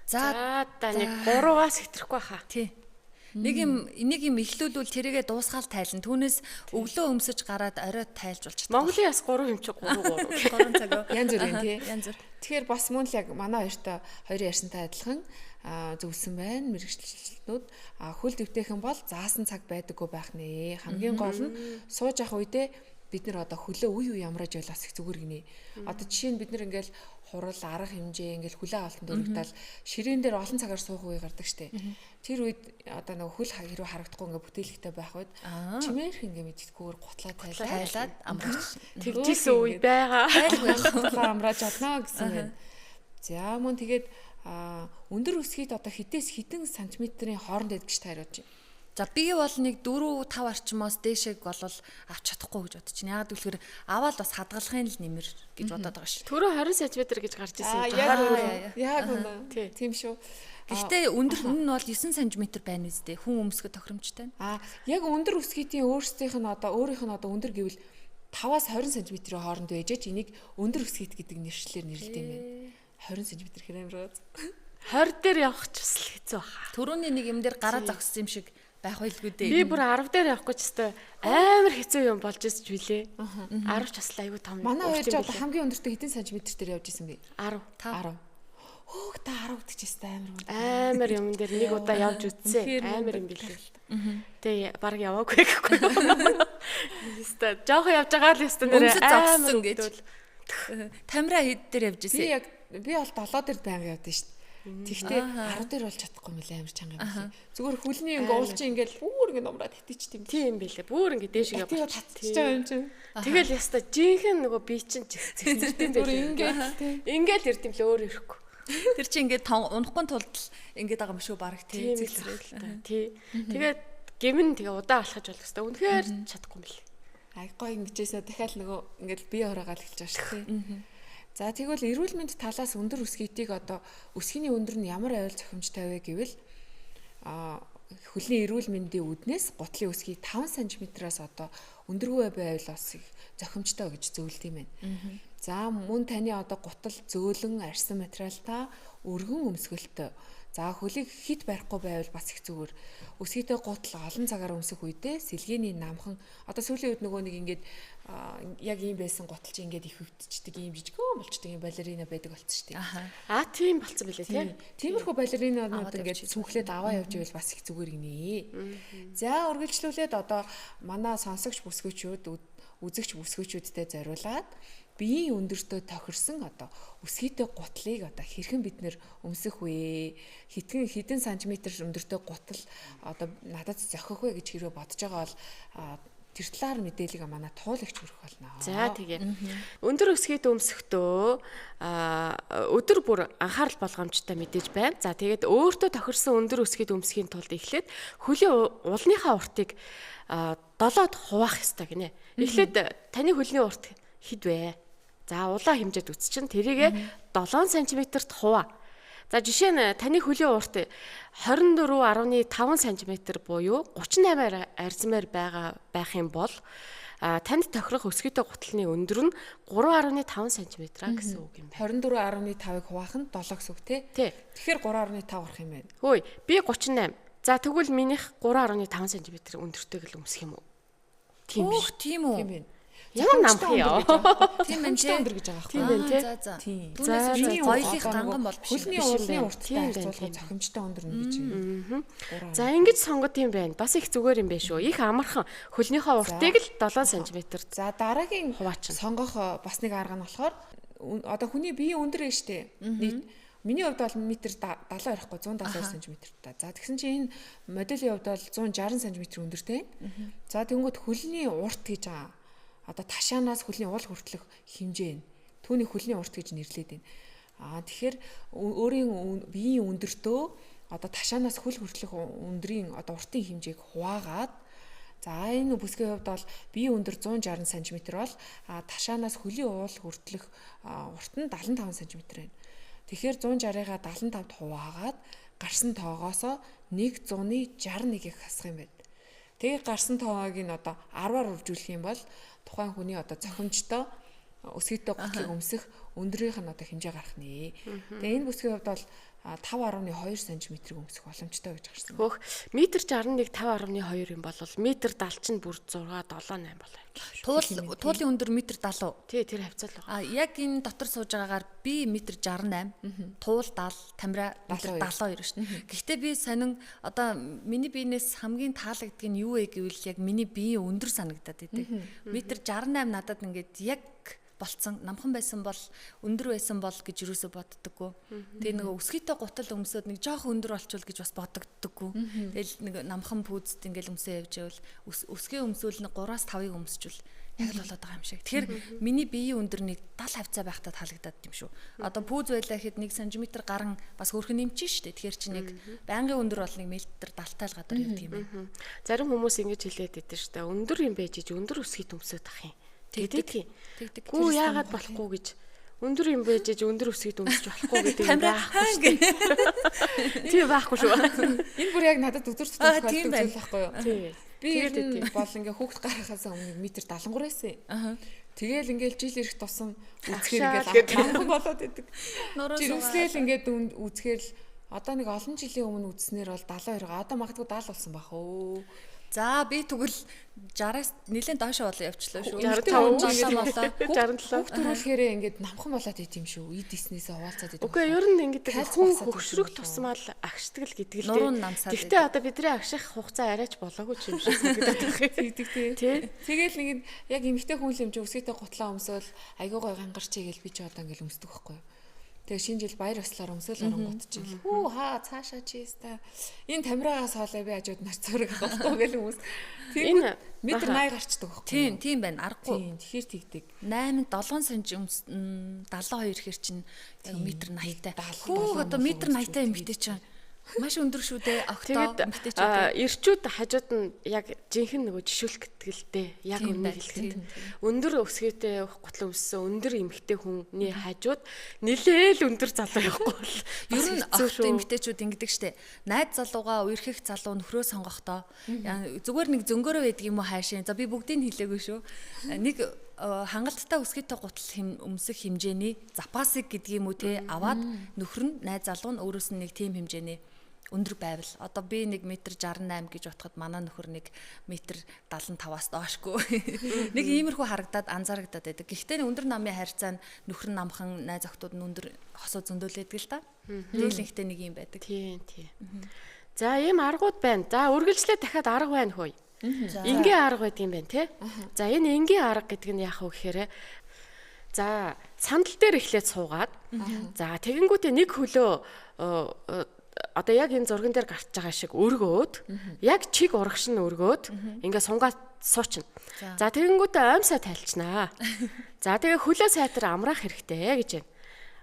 Speaker 1: За та нэг 3-аас хэтэрэхгүй хаа.
Speaker 2: Тий. Нэг юм эхлүүлвэл тэрийгэ дуусгаал тайлна. Түүнээс өглөө өмсөж гараад орой тайлж болж чадах.
Speaker 1: Монголын бас 3 юм чи 3 3.
Speaker 2: 3 цаг үү?
Speaker 3: Янз бүрийн тий.
Speaker 2: Янз бүр.
Speaker 3: Тэгэхээр бас мөн л яг манай хоёртой хоёрын ярьсантай адилхан зөвлөсөн байна. Мэргэжилтнүүд хөл дэвтэйхэн бол заасан цаг байдаггүй байх нэ. Хамгийн гол нь сууж авах үедээ бид нар одоо хөлөө үе үе ямрааж байл бас их зүгээр гинэ. Одоо жишээ нь бид нар ингээл хурал арга хэмжээ ингээл хүлээ авалтанд өргөдөл ширээн дээр олон цагаар суух үе гардаг штэ. Тэр үед одоо нөгөө хөл хэрэг харагдахгүй ингээ бүтээлэгтэй байх үед чимээрх ингээ мэддэггүйгээр гутлаа
Speaker 2: тайлаад амраач.
Speaker 1: Тэгжсэн үе байгаа.
Speaker 3: Гутлаа амрааж чаднаа гэсэн байна. За мөн тэгээд өндөр өсгийд одоо хитээс хитэн сантиметрийн хооронд байдаг гэж та яриад байна.
Speaker 2: За би бол нэг 4 5 орчмоос дээшээг бол авч чадахгүй гэж бодож байна. Яагаад гэвэл аваад бас хадгалахын л нэмэр гэж бодоод байгаа шүү.
Speaker 1: Түрүү 20 см гэж гарч ирсэн
Speaker 3: юм. Яг үнэ. Тийм шүү.
Speaker 2: Гэхдээ өндөр нь бол 9 см байна үстэй. Хүн өмсгө тохиромжтой.
Speaker 3: Яг өндөр өсгийдийн өөрсдийнх нь одоо өөрийнх нь одоо өндөр гэвэл 5-аас 20 см-ийн хооронд байж энийг өндөр өсгийд гэдэг нэршлэр нэрлэдэг юм байна. 20 см хэрэг амар.
Speaker 1: 20 дээр явах ч бас л хэцүү баха.
Speaker 2: Түрүүний нэг юм дээр гараа зогссон юм шиг байх байлгүй дээ.
Speaker 1: Би бүр 10 дээр явахгүй ч өстой амар хэцүү юм болж ирж билээ. 10 ч бас л айгүй том.
Speaker 3: Манай хоёр ч одоо хамгийн өндөртөө хэдэн сантиметр дээр явж исэн бэ?
Speaker 1: 10.
Speaker 3: 10. Хөөх та 10 гэдэг чи өстой амар юм.
Speaker 1: Амар юм дээр нэг удаа явж үзсэн. Амар юм билээ. Тэгээ баг яваагүй гэхгүй. Өстой жоохон явж байгаа л өстой нэрээ
Speaker 2: амар гэж. Тамира хэд дээр явж исэн?
Speaker 3: Би яг би бол 7 дээр байнга явдсан шүү дээ. Тэгтээ 10 дээр болж чадахгүй мөлий амар чанга юм билээ. Зүгээр хөлний ингээ уул чи ингээл бүр ингээ номраад хэтич тийм.
Speaker 1: Тийм билээ. Бүр ингээ дээшгээ
Speaker 3: болчих байгаа юм чинь.
Speaker 1: Тэгэл яста жинхэнэ нөгөө би чинь цэгцэртэй
Speaker 3: юм билээ. Ингээл
Speaker 1: ингээл ирд юм лээ өөр ирэхгүй.
Speaker 2: Тэр чинь ингээд унахгүй тулд ингээд байгаа юм шүү бараг
Speaker 1: тий цэгцэрэл. Тий. Тэгээд гимэн тэгээ удаан алхаж болох хэвээр. Үнэхээр чадахгүй юм билээ.
Speaker 3: Ай гой ингэжээсээ дахиад нөгөө ингээл бие хороогаал эхэлж байгаа шүү тий. За тэгвэл эрүүл мэнд талаас өндөр өсгийтийг одоо өсгийний өндөр нь ямар аюул зохимжтой вэ гэвэл хөлний эрүүл мэндийн үүднээс гутлын өсгий 5 см-аас одоо өндөргүй байвал бас их зохимжтой гэж зөвлөд юм байна. За мөн таны одоо гутал зөөлөн арьсан материалтай өргөн өмсгөлтэй. За хөлийг хит барихгүй байвал бас их зүгээр. Өсгийтэй гутал олон цагаар өмсөх үедээ сэлгээний намхан одоо сүүлийн үед нөгөө нэг ингээд яг ийм байсан гутал чи ингээд их өвдчихдэг ийм жижигхэн болчдөг ийм балерина байдаг болцсон шүү дээ.
Speaker 1: Аа тийм болцсон билээ тий.
Speaker 3: Тиймэрхүү балеринанууд ингээд сүнхлээд аваа явж ивэл бас их зүгээр гинэ. За үргэлжлүүлээд одоо манай сонсогч бүсгүйчүүд үзэгч бүсгүйчүүдтэй зориулаад биеийн өндөртөө тохирсон одоо өсгийтэй гутлыг одоо хэрхэн бид нэр өмсөх вэ? Хэдэн сантиметр өндөртэй гутал одоо надад зохих вэ гэж хэрвээ бодож байгаа бол тэр талаар мэдээллийг манай туулагч хүргэх болно.
Speaker 1: За тэгээ. Өндөр өсгийд өмсөхдөө өдөр бүр анхаарал болгоомжтой мэдээж байна. За тэгээд өөртөө тохирсон өндөр өсгийд өмсөхийн тулд эхлээд хөлийн улныхаа уртыг 7-д хуваах ёстой гинэ. Эхлээд таны хөлийн урт хэд вэ? За улаа хэмжээд үсчин тэрийг 7 см-т хуваа. За жишээ нь таны хөлийн урт 24.5 см буюу 38 арзмаар байгаа байх юм бол танд тохирох өсгийтэй гутлын өндөр нь 3.5 см гэсэн үг юм
Speaker 3: байна. 24.5-ыг хуваах нь 7 гэсэн үг тий. Тэгэхээр 3.5 гарах юм байна.
Speaker 1: Хөөе, би 38. За тэгвэл минийх 3.5 см өндөртэй гэл өмсөх юм уу?
Speaker 2: Тийм биш. Тийм үү?
Speaker 3: Тийм байна.
Speaker 1: Ямар намх яа.
Speaker 2: Тийм байна тий.
Speaker 3: Өндөр гэж байгаа
Speaker 1: байхгүй. Тийм байна тий.
Speaker 2: За за.
Speaker 3: Тийм.
Speaker 2: Түүнээс гоёлынх данган бол биш.
Speaker 3: Хөлний уулны урттай харьцуулахад зохимжтой өндөр нь гэж юм.
Speaker 1: За ингэж сонгод юм байна. Бас их зүгээр юм байна шүү. Их амархан хөлнийхөө уртыг л 7 см-т.
Speaker 3: За дараагийн
Speaker 1: хуваачна.
Speaker 3: Сонгох бас нэг арга нь болохоор одоо хүний биеийн өндөр нь шүү дээ. Нийт миний хувьд бол метр 70 ярихгүй 172 см та. За тэгсэн чинь энэ моделийн хувьд бол 160 см өндөртэй. За тэгэнгүүт хөлний урт гэж байгаа. Одоо ташаанаас хөлний уул хүртэлх хэмжээ нь. Түүний хөлний урт гэж нэрлэдэг байна. Аа тэгэхээр өөрийн биеийн өндөртөө одоо ташаанаас хөл хүртэлх өндрийн одоо уртын хэмжээг хуваагаад за энэ бүсгийн хувьд бол биеийн өндөр 160 см бол ташаанаас хөлийн уул хүртэлх урт нь 75 см байна. Тэгэхээр 160-ыг 75-д хуваагаад гарсан тоогоосоо 161-ийг хасах юм байна. Тэгээ гарсан тоог нь одоо 10-аар үржүүлэх юм бол тухайн хүний одоо зохимжтой өсгийтэй гутлыг өмсөх өндрийнх нь одоо хэмжээ гарах нэ. Тэгээ энэ бүсгийн хувьд бол 5.2 см-ийг өмсөх боломжтой гэж гарсан.
Speaker 1: Хөөх метр 61 5.2 юм бол метр 70 чинь бүр 6 7 8 болоо.
Speaker 2: Туулын өндөр метр 70 уу?
Speaker 1: Тий, тэр хавцаа л
Speaker 2: байгаа. А яг энэ дотор сууж байгаагаар би метр 68, туул 70, тамира метр 72 шүү дээ. Гэхдээ би сонин одоо миний биенээс хамгийн таалагддаг нь юу вэ гэвэл яг миний биеийн өндөр санагдаад идэг. Метр 68 надад ингээд яг болцсон намхан байсан бол өндөр байсан бол гэж юусоо боддоггүй. Тэгээ нөгөө өсгийтэй гутал өмсөд нэг жоох өндөр болчвол гэж бас бодогддоггүй. Тэгэл нэг намхан пүүзд ингээл өмсөө явж байвал өсгий өмсөөл нэг 3-5-ыг өмсчвэл яг л болоод байгаа юм шиг. Тэгэхээр миний биеийн өндөр нэг 70 хавцаа байхдаа таалагдаад юм шүү. Одоо пүүз байлаа гэхэд 1 см гарan бас хөөрхөн нэмчин шүү дээ. Тэгэхээр чи нэг байнгын өндөр бол нэг метр 70 таал гадар явдаг юм байна.
Speaker 1: Зарим хүмүүс ингэж хэлээд байдаг шүү дээ. Өндөр юм байж иж өндөр өсгийт өмсөд ах юм. Тэгдэг.
Speaker 2: Тэгдэг.
Speaker 1: Гүү яагаад болохгүй гэж өндөр юм байж ээж өндөр өсгийд өмсөж болохгүй гэдэг юм байхгүй шүү дээ. Тийм байхгүй шүү.
Speaker 3: Энэ бүр яг надад өдөр тутам тохиолддог зүйл байхгүй юу?
Speaker 1: Тий.
Speaker 3: Би ер нь бол ингээ хүүхд гарахаас өмнө метр 73 байсан. Тэгээл ингээл жил ирэх тусам үзэхээр ингээл намхан болоод идэг. Жирэмслээл ингээд үзэхээр л одоо нэг олон жилийн өмнө үзснээр бол 72 одоо магадгүй 70 болсон байх өө.
Speaker 2: За би тэгвэл 60-аас нэлээд доошоо болоо явчлаа шүү.
Speaker 1: 65
Speaker 2: болоо.
Speaker 1: 67.
Speaker 3: Хүүхд төрүүлэхээрээ ингээд намхан болоод ит юм шүү. Ид иснээсээ хуваалцаад идэв.
Speaker 1: Үгүй ер нь ингээд хүн хөгшрөх тусмаа л агшдаг л гэдэг л
Speaker 2: дээ.
Speaker 1: Гэхдээ одоо бидний агших хугацаа арайч болоогүй ч юм шиг санагдаад байна.
Speaker 3: Тэгдэг тий. Тэгэл нэг яг эмэгтэй хүн л юм чи өсгийтэй гутлаа өмсөөл айгуу гой гангарч игээл би ч одоо ингээд өмсдөг байхгүй юу. Тэгээ шинэ жил баяр ёслоор өмсөөл оронгууд чинь хүү хаа цаашаа чи өста энэ тамираагаас хоолой би хажууд нар зураг авахгүй гэл хүмүүс.
Speaker 1: Энэ
Speaker 3: Метр 80 гарчдаг байхгүй.
Speaker 2: Тийм, тийм байна. Аргагүй.
Speaker 3: Тийм, тэгэхээр тэгдэг.
Speaker 2: 8 7 см 72 ихээр чинь метр 80-тай.
Speaker 3: 70
Speaker 2: Хүүх одоо метр 80-тай эмэгтэй чинь маш өндөр шүү дээ. Огтоо
Speaker 1: Тэгээд
Speaker 2: эмэгтэйчүүд.
Speaker 1: эрчүүд хажууд нь яг жинхэнэ нөгөө жишүүлэх гэдэг л дээ. Яг
Speaker 2: Тийм
Speaker 1: үннийг
Speaker 2: байна,
Speaker 1: хэлэхэд
Speaker 2: тийм,
Speaker 1: өндөр өсгийтэй гутлан өмссөн өндөр эмэгтэй хүний хажууд нилээл өндөр залуу явахгүй бол
Speaker 2: Ер нь
Speaker 1: бас хэцүү
Speaker 2: огт
Speaker 1: шүү.
Speaker 2: эмэгтэйчүүд ингэдэг штэ. Найз залуугаа үерхэх залуу нөхрөө сонгохдоо зүгээр нэг зөнгөөрөө байдаг юм уу хайшин. За би бүгдийг нь хэлээгүй шүү. Нэг хангалттай өсгийтэй гутал өмсөх хэмжээний запасыг гэдэг юм уу те аваад нөхөр нь найз залуу нь өөрөөс нь нэг тийм хэмжээний өндөр байвал одоо би 1 метр 68 гэж бодоход манай нөхөр 1 метр 75-аас доошгүй. Нэг иймэрхүү харагдаад анзаарагдаад байдаг. Гэхдээ өндөр намын харьцаа нь нөхөр нь намхан найз охтууд нь өндөр хосоо зөндөөлөдөг л та. Дийлэнхтэй нэг юм байдаг.
Speaker 1: Тийм тийм. За ийм аргууд байна. За үргэлжлээ дахиад арга байна хөөе.
Speaker 2: За.
Speaker 1: Энгийн арга байдаг юм байна те. За энэ энгийн арга гэдэг нь яах вэ гэхээр за сандал дээр эхлээд суугаад за тэгэнгүүтээ нэг хөлөө одоо яг энэ зурган дээр гарч байгаа шиг өргөөд яг чиг урагш нь өргөөд ингээ сунгаад суучна.
Speaker 2: За.
Speaker 1: За тэгэнгүүтээ оймсоо тайлчнаа. За тэгээ хөлөө сайтар амраах хэрэгтэй гэж байна.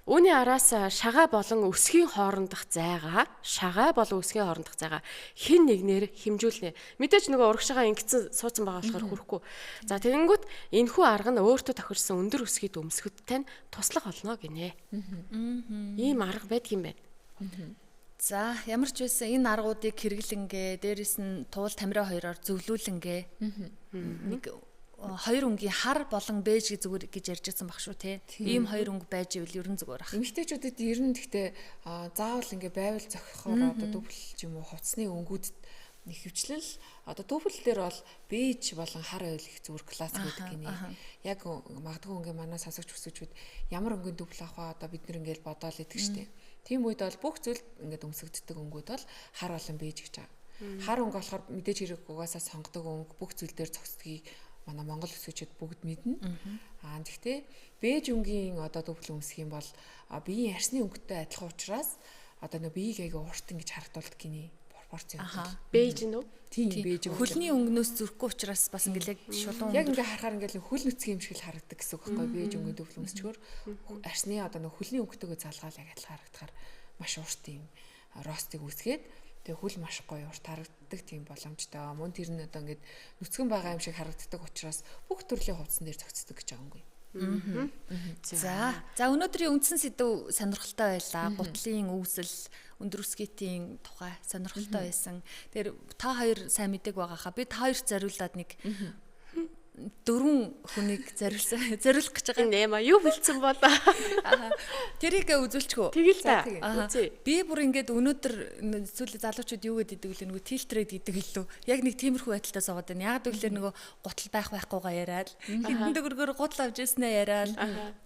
Speaker 1: Үүний араас шагаа болон өсгийн хоорондох зайгаа, шагаа болон өсгийн хоорондох зайгаа хин нэгнээр хэмжүүлнэ. Мэдээж нөгөө урагшаага ингэсэн сууцсан байгаа болохоор хүрэхгүй. За тэгэнгүүт энэхүү арга нь өөртөө тохирсон өндөр өсгийд өмсөхөд тань туслах болно гинэ. Ийм арга байдаг юм байна.
Speaker 2: За ямар ч байсан энэ аргуудыг хэрэглэнгээ дээрэс нь туул тамираа хоёроор зөвлүүлэнгээ нэг хоёр өнгийн хар болон бэж гэж зүгээр гэж ярьж байсан баг шүү те. Ийм хоёр өнгө байж ивэл ерөн зүгээр ах.
Speaker 3: Эмэгтэйчүүдэд ер нь гэхдээ заавал ингээ байвал зохихоор одоо дүүбл ч юм уу хувцсны өнгүүд нэг хөвчлэн л одоо дүүбл дээр бол бэж болон хар ойл их зүгээр классик гэдэг гинэ. Яг магадгүй ингээ манай сонсогч хүсвчүүд ямар өнгийн дүүбл авах вэ одоо бид нэр ингээл бодоол идэг штеп. Тийм үед бол бүх зүйл ингээд өмсөгддөг өнгүүд бол хар болон бэж гэж байгаа. Хар өнгө болохоор мэдээж хэрэг угаасаа сонгодог өнгө бүх зүйл дээр зохисдгийг манай Монгол өсгөчүүд бүгд мэднэ. Аа тэгтээ бэж өнгийн одоо дүүбл өмсөх юм бол биеийн арсны өнгөтэй адилхан учраас одоо нөө биеийг айгүй урт ингэж харагдуулдаг гинэ. Пропорц юм.
Speaker 1: Бэж нь үү?
Speaker 3: Тийм бэж өнгө.
Speaker 2: Хөлний өнгнөөс зүрхгүй учраас бас ингээл яг шулуун
Speaker 3: Яг ингээ харахаар ингээл хөл нүцгэн юм шиг л харагддаг гэсэн үг байхгүй бэж өнгийн дүүбл өмсчгөр арсны одоо нөө хөлний өнгөтэйгөө залгаал яг адилхан харагдахаар маш урт юм ростыг үүсгээд тэгээ хөл маш гоё урт харагддаг тийм боломжтой. Мөн тэр нь одоо ингээд нүцгэн байгаа юм шиг харагддаг учраас бүх төрлийн хувцсан дээр зохицдог гэж байгаа юм.
Speaker 2: За. За өнөөдрийн үндсэн сэдв сонирхолтой байлаа. Гутлын үүсэл, өндөр өсгийтийн тухай сонирхолтой байсан. Тэгэхээр та хоёр сайн мэдээг байгаа хаа. Би та хоёрт зориулаад нэг дөрвөн хүнийг зориулсан. Зориулах гэж байгаа.
Speaker 1: Нэмэ юу бэлдсэн бол?
Speaker 2: Аа. Тэрийг үзүүлчихв.
Speaker 1: Тэгэл та.
Speaker 2: Аа.
Speaker 1: Үзье.
Speaker 2: Би бүр ингээд өнөөдөр сүүлийн залуучууд юу гэдэг вэ нөгөө тилтрэд гэдэг илүү. Яг нэг тиймэрхүү байдалтай суугаад байна. Яг гэвэл нөгөө гутал байх байхгүйгаа яриад хитэн дөгөргөр гутал авч ирснээ яриад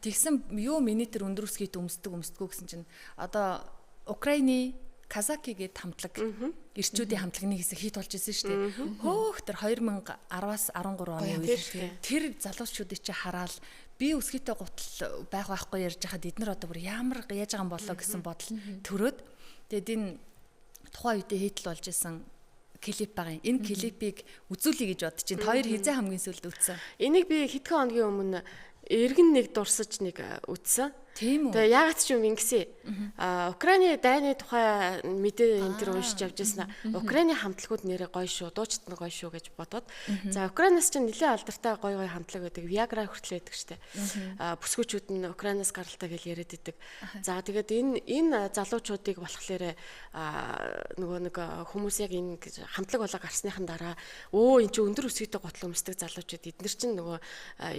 Speaker 2: тэгсэн юу миний тэр өндөр өсгийт өмсдөг өмсдгүү гэсэн чинь одоо Украины Казаки гээд хамтлаг эрчүүдийн хамтлагны хэсэг хит болж исэн шүү дээ. Хөөх тэр 2010-аас 13 оны үед тэр залуучуудыг чи хараал би өсгийтэй гутал байх байхгүй ярьж хахад эднэр одоо бүр ямар яаж байгаа юм болоо гэсэн бодол төрөөд тэгээд энэ тухайн үедээ хитл болж исэн клип байгаа юм. Энэ клипийг үзүүлье гэж бодож чинь хоёр хизээ хамгийн сүүлд үзсэн.
Speaker 1: Энийг би хэдхэн хоногийн өмнө эргэн нэг дурсаж нэг үтсэн.
Speaker 2: Тийм үү?
Speaker 1: Тэгээ яагаад ч юм ингэсэн. Аа Украины дайны тухай мэдээ энэ төр уншиж явж байсан. Украины хамтлагууд нэрээ гоё шүү, дуучид нь гоё шүү гэж бодоод. За Украинаас ч нэлээд алдартай гоё гоё хамтлаг байдаг. Viagra хүртэл байдаг штэ. Аа бүсгүүчүүд нь Украинаас гаралтай гэж яриад идэг. За тэгээд энэ залуучуудыг болохоор нөгөө нэг хүмүүс яг энэ хамтлаг болоо гарсныхан дараа өө эн чинь өндөр өсгийтэй гутал өмсдөг залуучууд эднэр чинь нөгөө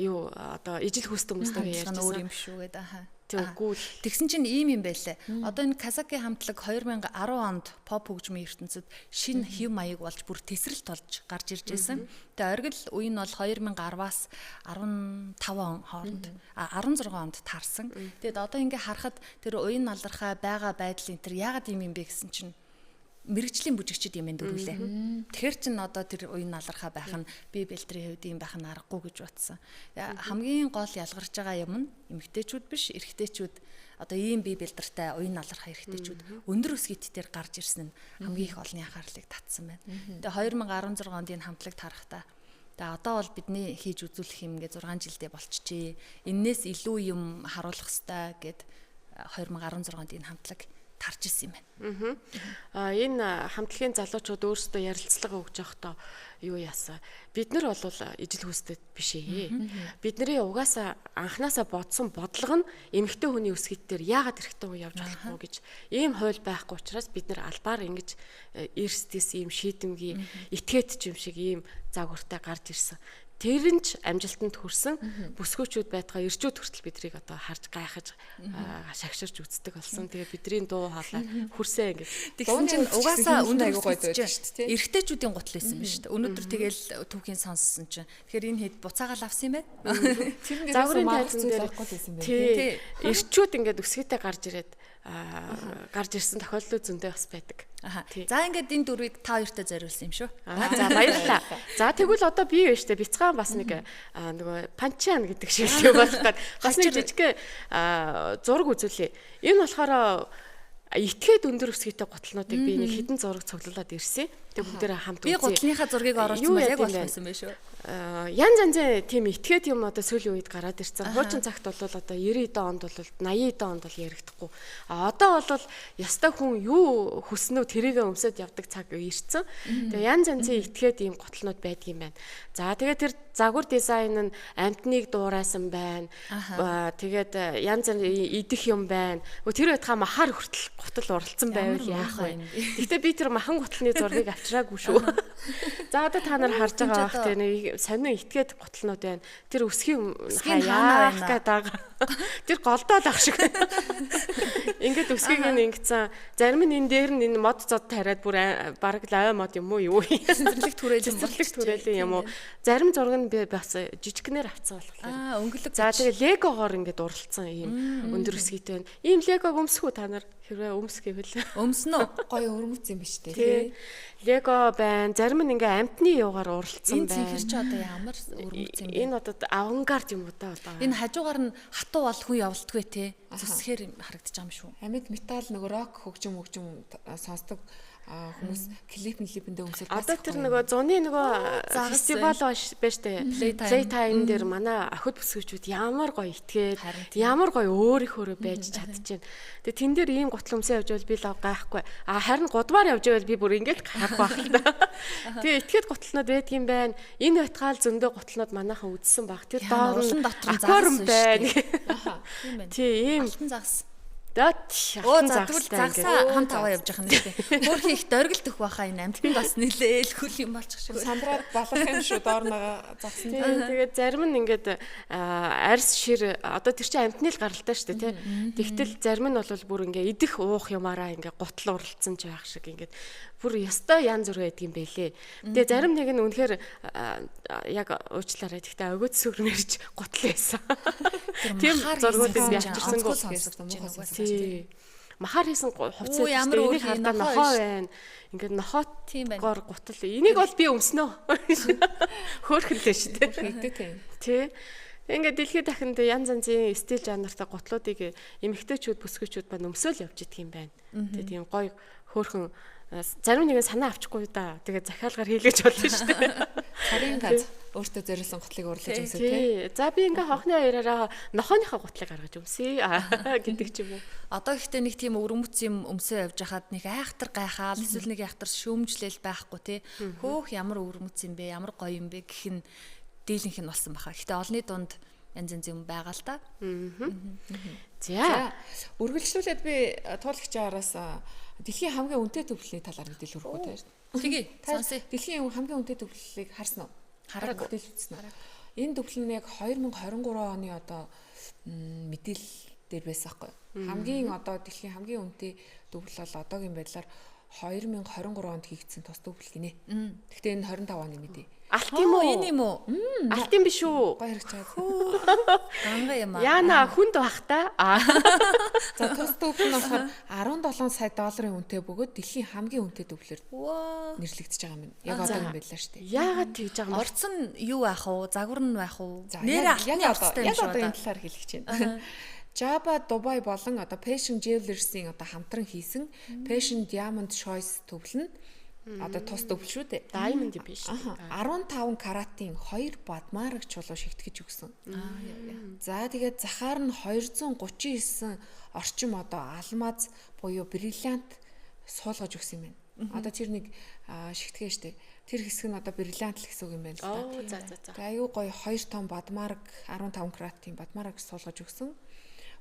Speaker 1: юу одоо ижил хүүстэн өмсдөг гэж ярьж
Speaker 2: байсан. Өөр
Speaker 1: байсан.
Speaker 2: юм шүү гэдэг. Аха.
Speaker 1: Тэгвэл
Speaker 2: Тэгсэн чинь ийм юм байлээ. Одоо энэ Казаки хамтлаг 2010 онд поп хөгжмийн ертөнцид шинэ хэв маяг болж бүр тесрэлт болж гарч ирж байсан. Тэгээ оргил үе нь бол 2010-аас 15 он хооронд 16 онд таарсан. Тэгээд одоо ингээ харахад тэр уян алархай байгаа байдал энэ тэр яагаад ийм юм бэ гэсэн чинь мэрэгжлийн бүжигчд юм энэ дөрвөлээ. Тэгэхээр чин одоо тэр уян алархай байх нь би бэлтрийн хувьд юм байх нь аргагүй гэж бодсон. Хамгийн гол ялгарч байгаа юм нь эмэгтэйчүүд биш, эрэгтэйчүүд Одоо ийм бие бэлдэртэй уян налархай эрэгтэйчүүд өндөр өсгийт дээр гарч ирсэн нь хамгийн их олонний анхаарлыг татсан байна. Тэгээ 2016 онд энэ хамтлаг тарахдаа тэгээ одоо бол бидний хийж үзүүлэх юм ингээ 6 жилдээ болчихжээ. Эннээс илүү юм харуулах хэвээр гэд 2016 онд энэ хамтлаг тарж исэн юм
Speaker 1: байна. Аа энэ хамтлагийн залуучууд өөрсдөө ярилцлага өгж явахдаа юу яасан? Бид нар бол ижил хүүстэй биш ээ. Бидний угаасаа анханасаа бодсон бодлого нь эмэгтэй хүний өсгийт дээр яагаад эрэгтэй хүн явж болохгүй гэж ийм хууль байхгүй учраас бид нар албаар ингэж эрсдэс ийм шийдэмгий итгээд ч юм шиг ийм загвартай гарч ирсэн. Тэр нь ч амжилтанд хүрсэн бүсгүүчүүд байтгаа эрчүүд хүртэл бидрийг одоо харж гайхаж шагширч үздэг болсон. Тэгээ бидний дуу хоолой хүрсэн ингэ.
Speaker 2: Тэгсэн чинь угаасаа өндөр аягүй гоё байдаг шүү дээ. Эрэгтэйчүүдийн гутал байсан биз шүү дээ. Өнөөдөр тэгэл түүхийн сонссон чинь. Тэгэхээр энэ хэд буцаагаал авсан юм байна.
Speaker 1: Загварын тайзан дээр тий. Эрчүүд ингээд өсгийтэй гарч ирээд гарч ирсэн тохиолдлууд зөндөө бас байдаг.
Speaker 2: За ингээд энэ дөрвийг та хоёртой зориулсан юм шүү.
Speaker 1: За баярлалаа. За тэгвэл одоо би байна штэ бяцхан бас нэг нөгөө панчан гэдэг шиг юм болох гээд бас нэг жижигхэн зураг үзүүлье. Энэ болохоор итгээд өндөр өсгийтэй гутлнуудыг би нэг хідэн зураг цуглуулад ирсэн. Тэг бүгдээрээ хамт
Speaker 2: үзье. Би гутлынхаа зургийг оруулсан бол яг болох байсан байх шүү.
Speaker 1: Янз янзын тийм итгээд юм одоо сүүлийн үед гараад ирсэн. Хуучин цагт бол одоо 90 онд бол 80 онд бол яригдахгүй. А одоо бол ястай хүн юу хүснөө тэрийгэ өмсөд явдаг цаг ирсэн. Тэгээ янз янзын итгээд ийм гутлнууд байдгийм байна. За тэгээ тэр загвар дизайн нь амтныг дуурайсан байна. Тэгээд янз янз идэх юм байна. Тэр байтгаа махаар хүртэл гутал уралцсан байвал яах вэ? Гэхдээ би тэр махан гутлны зургийг авчираагүй шүү. За одоо та нар харж байгаа бах тийм нэг сонин итгээд гутлнууд байна. Тэр өсгийн хаана гэдэг байгаа. Тэр голдоол ах шиг. Ингээд өсгийг нь ингэсэн. Зарим нь энэ дээр нь энэ мод зод тариад бүр бараг л ой мод юм уу юу?
Speaker 2: Цэцэрлэг түрээлэн
Speaker 1: цэцэрлэг түрээлэн юм уу? Зарим зураг нь би бас жижигнэр авцсан болохоор.
Speaker 2: Аа өнгөлөг.
Speaker 1: За тэгээ легогоор ингээд уралцсан ийм өндөр өсгийтэй байна. Ийм легог өмсөх үү та нар? Хэрвээ өмс гэвэл
Speaker 2: өмснө үү?
Speaker 3: Гоё өрмөц юм биш үү?
Speaker 1: Лего байна. Зарим нь ингээ амтны юугаар уралцсан
Speaker 2: байна. Энэ цэнхэр чи одоо ямар өрмөц юм бэ?
Speaker 1: Энэ одоо авангард юм уу да одоо.
Speaker 2: Энэ хажуугаар нь хатуу бол хүн явуулдаггүй те. Зүсгээр харагдаж байгаа юм шүү.
Speaker 3: Амьд металл нөгөө рок хөгжим сонсдог хүмүүс клип клипэндээ өмсөд
Speaker 1: одоо тэр нөгөө зуны нөгөө фестивал байж штэ. Playtime дээр манай охид бүсгүүчүүд ямар гоё итгээд ямар гоё өөрийнхөөрөө байж чадчихээн. Тэгээ тэн дээр ийм гутал өмсөө явж байвал би лав гайхгүй. А харин гудмаар явж байвал би бүр ингээд харах байх л та. Тэгээ итгээд гутлнууд байдгийм байна. Энэ байтгаал зөндөө гутлнууд манайхан үдсэн баг. Тэр доор
Speaker 2: нь аквариум
Speaker 1: байна. Тий ийм
Speaker 2: алтан загас.
Speaker 1: Өө
Speaker 2: за тэгвэл загсаа хамт аваа явж байгаа юм шүү дээ. Хөөхий их дөргил төх байхаа энэ амтнд бас нэлээ элхүүл юм болчих шиг.
Speaker 3: Сандраад балах юм шүү доор нагаа загсан.
Speaker 1: Тэгээд зарим нь ингээд арьс шир одоо тэр чинь амтны л гаралтай шүү дээ тий. Тэгтэл зарим нь бол бүр ингээд идэх уух юмараа ингээд гутал уралцсан ч байх шиг ингээд бүр ёстой янз бүр байдаг юм бэлээ. Тэгээ зарим нэг нь үнэхээр яг уучлаарай. Тэгтээ огөөд сүрмэрч гутал байсан. Тийм зургуудыг би авчирсангүй сонсогдож. Махаар хийсэн хувцас
Speaker 2: ямар
Speaker 1: энийг хардаа нохоо байна. Ингээд нохоотгоор гутал. Энийг бол би өмснө. Хөөхөн л шүү
Speaker 3: дээ.
Speaker 1: Тий. Ингээд дэлхийд дахинд янз янзын стил жанртай гутлуудыг эмэгтэйчүүд бүсгүйчүүд маань өмсөөл явж идэх юм байна. Тэгээ тийм гоё хөөхөн зарим нэгэн санаа авчихгүй да. Тэгээ захиалгаар хийлгэж болно шүү дээ.
Speaker 3: Царийн ганц өөртөө зориулсан гутлыг урлаж өмсөө тий.
Speaker 1: За би ингээ хонхны хоёроо нохооныхоо гутлыг гаргаж өмсөе гэдэг ч юм уу.
Speaker 2: Одоо ихтэй нэг тийм өрөмөц юм өмсөө явж хахад нэг айхтар гайхаал эсвэл нэг айхтар шүүмжлэл байхгүй тий. Хөөх ямар өрөмөц юм бэ? Ямар гоё юм бэ гэх нь дийлэнх нь болсон баха. Гэтэ олонний дунд янз янз юм байгаа л да.
Speaker 1: За
Speaker 3: үргэлжлүүлээд би туулагчийн араас дэлхийн хамгийн үнэтэй төвлөлийн талаар мэдээлэл өгөх үү тийм.
Speaker 2: Тэгье. Сонсъё.
Speaker 3: Дэлхийн хамгийн үнэтэй төвлөлийг харсан уу?
Speaker 2: Хараагүй.
Speaker 3: Мэдээлэл үзсэн үү? Энэ төвлөл нь яг 2023 оны одоо мэдээлэл дээр байсан байхгүй юу? Хамгийн одоо дэлхийн хамгийн үнэтэй төвлөл бол одоогийн байдлаар 2023 онд хийгдсэн тус төвлөл гинэ. Гэхдээ энэ 25 оны мэдээ.
Speaker 1: Алт юм уу?
Speaker 2: Энэ юм уу?
Speaker 1: Алт юм биш үү?
Speaker 3: Гоё хэрэг чаа.
Speaker 2: Ганга юм аа.
Speaker 1: Яна хүнд бах та.
Speaker 3: За тус төвлөл нь болохоор 17 сая долларын үнэтэй бөгөөд дэлхийн хамгийн үнэтэй төвлөлөөр нэрлэгдэж байгаа юм. Яг одоогийн байдлаар шүү дээ.
Speaker 1: Яагаад тэгж байгаа юм?
Speaker 2: Орц нь юу байх вэ? Загвар нь байх уу? Нэрээ алтны орцтой
Speaker 3: юм шүү. Яг одоо энэ талаар хэлэх чинь. Java Dubai болон одоо Passion Jewelers-ийн одоо хамтран хийсэн Passion Diamond Choice төвлөн одоо тус төвл шүү дээ.
Speaker 1: Diamond юм биш.
Speaker 3: 15 каратын 2 бадмаараг чулуу шигтгэж өгсөн. За тэгээд захаар нь 239 орчим одоо алмаз буюу бриллиант суулгаж өгсөн юм байна. Одоо тэр нэг шигтгэж штэ. Тэр хэсэг нь одоо бриллиант л гэсэн үг юм байна л да.
Speaker 1: За за за.
Speaker 3: Тэгээ аюу гоё 2 том бадмаараг 15 каратын бадмаараг суулгаж өгсөн.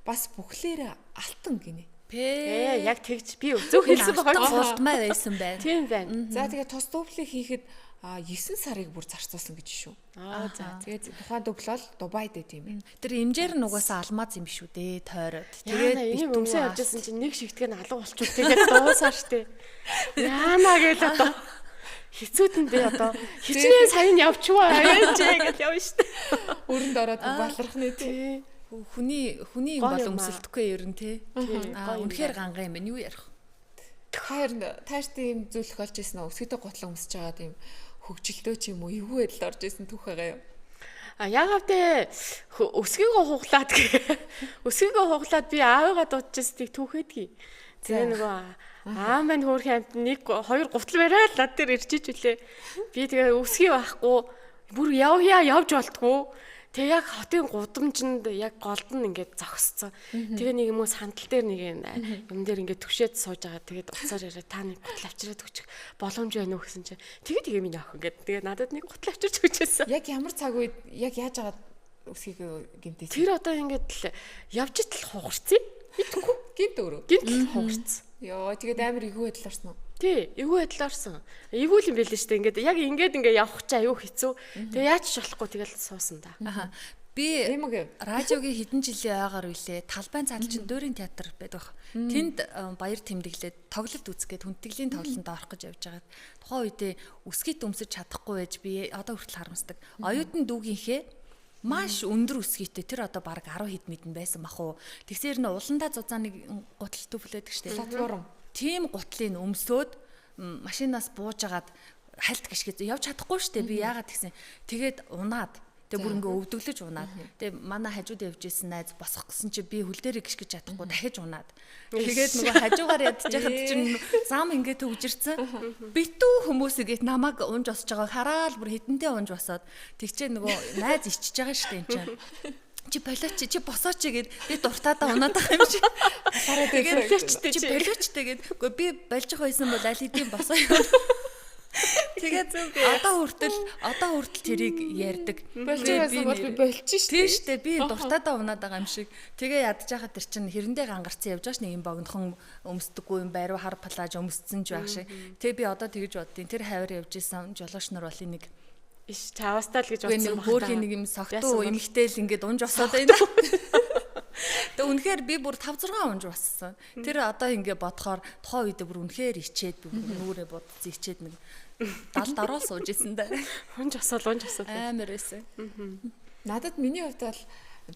Speaker 3: Бас бүхлээр алтан гинэ.
Speaker 1: Пэ яг тэгж би зөв хэлсэн байгаа
Speaker 2: юм. Султмай байсан байна.
Speaker 1: Тийм байна.
Speaker 3: За тэгээ тус дүүплийг хийхэд 9 сарыг бүр зарцуулсан гэж шүү.
Speaker 1: Аа за.
Speaker 3: Тэгээд тухайн дүүпл бол Дубайд байт юм байна.
Speaker 2: Тэр имжээр нь угаасаа алмаз юм биш үү дээ тойроод.
Speaker 1: Тэгээд ийм өмсөө явж байсан чинь нэг шигтгэн алга болчихвол тэгээд дуусаа штэ. Яана гээл одоо хэцүүдэн би одоо хичнээн сая нь явчихваа гэж гэж явна штэ.
Speaker 3: Өрөнд ороод балархны тий.
Speaker 2: Хүний юм бол өмсөлдөхгүй ер нь тий. Аа үнэхээр ганга юм байна. Юу ярих.
Speaker 3: Таарт ийм зүйл тохиолж ирсэн үү? Өсгөдөө гутлан өмсөж байгаа тийм хөгжилдөө ч юм уу эвгүй байдалд орж ирсэн түүх байгаа юу?
Speaker 1: А яагаад вэ? Өсгийгөө хуглаад өсгийгөө хуглаад би аавыгаа дуудчихсан тийг түүхээдгий. Тэгээ нөгөө аа маань хөөрхөн амт 1 2 гутал бариад над дээр ирчиж үлээ. Би тэгээ өсгий байхгүй бүр явъя явж болтгоо. Тэгээ яг хотын гудамжинд яг голд нь ингээд зогсцсон. Тэгээ нэг юм уу сандал дээр нэг юм дээр ингээд түгшээд сууж байгаа. Тэгээд уцаар яриа та нэг гутал авчираад өгчих боломж байна уу гэсэн чинь тэгээ тэгээ миний охин гээд тэгээ надад нэг гутал авчирч өгчээсэн.
Speaker 3: Яг ямар цаг үед яг яаж агаад өсгийг гэмтээсэн?
Speaker 1: Тэр одоо ингээд л явж итл хугарцсан.
Speaker 3: Итгэхгүй гинт өөрөө.
Speaker 1: Гинт л хугарцсан.
Speaker 3: Йоо тэгээд амар эвгүй байдал орсон уу?
Speaker 1: Тий, эвгүй байдал орсон. Эвгүй юм байл нь шүү дээ. Ингээд яг ингээд ингээ явах чи аюу хэцүү. Тэгээ яаж ч болохгүй тэгэл суусан да.
Speaker 2: Аха. Би радиогийн хэдэн жилийн ойгаар үлээ. Талбайн цаадал чинь Дуурийн театр байдаг байх. Тэнд баяр тэмдэглээд тоглолт үзэх гээд хүндэтгэлийн тоглолтод орох гэж явж байгаад тухайн үедээ өсгийт өмсөж чадахгүй байж би одоо хүртэл харамсдаг. Оюутан дүүгийнхээ маш өндөр өсгийтэй тэр одоо бараг 10 хэд мэдэн байсан бах уу. Тэгсээр нь уландаа зузаан нэг гутал төвлөдөг штеп.
Speaker 3: Платформ.
Speaker 2: Тийм гутлыг өмсөөд машинаас бууж агаад хальт гიშгээд явж чадахгүй штэ би яагаад тэгсэн. Тэгээд унаад тэгээ бүр ингээ өвдөглөж унаад. Тэгээ манай хажууд явж исэн найз босох гэсэн чи би хөл дээрээ гიშгэж чадахгүй дахиж унаад. Тэгээд нөгөө хажуугаар ядчихад чинь зам ингээ төгжирсэн. Битүү хүмүүс ингээд намайг унж босож байгааг хараал бүр хитэнтэй унж босоод тэгчээ нөгөө найз иччихэж байгаа штэ энэ чинь. Чи болооч чи босооч гэд би дуртаадаа унаад байгаа юм шиг.
Speaker 3: Тэгээд
Speaker 2: чи болооч тэгээд үгүй би болж байсан бол аль хэдийн босоо юм. Тэгээд одоо хүртэл тэрийг ярьдаг.
Speaker 3: Болж байсан бол би болчих шүү.
Speaker 2: Тийм шүү дээ. Би дуртаадаа унаад байгаа юм шиг. Тэгээ ядж байхад тэр чинь хэрэндээ гангарцсан явж байгаа ш нэг юм богинохон өмсдөггүй юм бариу хар плаж өмсцэн ч байх шиг. Тэгээ би одоо тэгж боддیں۔ Тэр хавар явж исэн жолооч нар бол нэг
Speaker 1: иш чаваастаа л гэж бодсон баг.
Speaker 2: Хөөрхийн нэг юм согтуу эмхтэй л ингээд унж босоод байна. Тэгээ үнэхээр би бүр 5 6 унж боссон. Тэр одоо ингээ бодохоор тухайн үедээ бүр үнэхээр ичээд би нүрээ бодсон ичээд нэг 70 дараа сууж исэн дээ.
Speaker 1: Унж босоод унж босоод
Speaker 2: амар байсан.
Speaker 3: Надад миний хувьд бол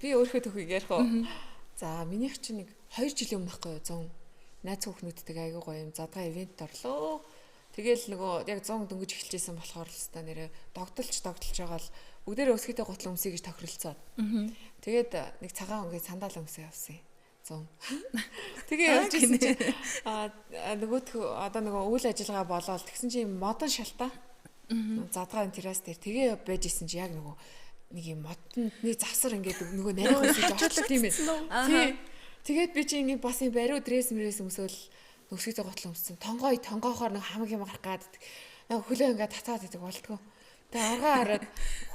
Speaker 3: би өөрийнхөө төхийг ярих уу. За минийх чинь нэг 2 жилийн өмнө байхгүй юу 100 найз хүүхнүүдтэйгээ айгүй гоё юм задгаа ивент орлоо. Тэгэл нөгөө яг 100 дөнгөж эхэлжсэн болохоор л өстой нэрээ догдолж байгаа л бүгдээрээ өсгийтэй гутал өмсөе гэж тохиролцоод. Тэгээд нэг цагаан өнгийн сандал өмсөө явсан. 100. Тэгээ явж исэн чинь нөгөөх одоо нөгөө үйл ажиллагаа болоод тэгсэн чинь модон шалтаа. Задгаа террас дээр тэгээ байж исэн чинь яг нөгөө нэг юм модны завсар ингээд нөгөө нарийн өсөж очлоо тийм ээ. Тий. Тэгээд би чинь ингээд бас юм бариу дресс мрэс өмсөөл өсгийтэй гутал өмссөн. Тонгой тонгоохоор нэг хамаг юм гарах гад. Нэг хөлөө ингээд татаад идэг болтгоо. Тэгээ аргаа хараад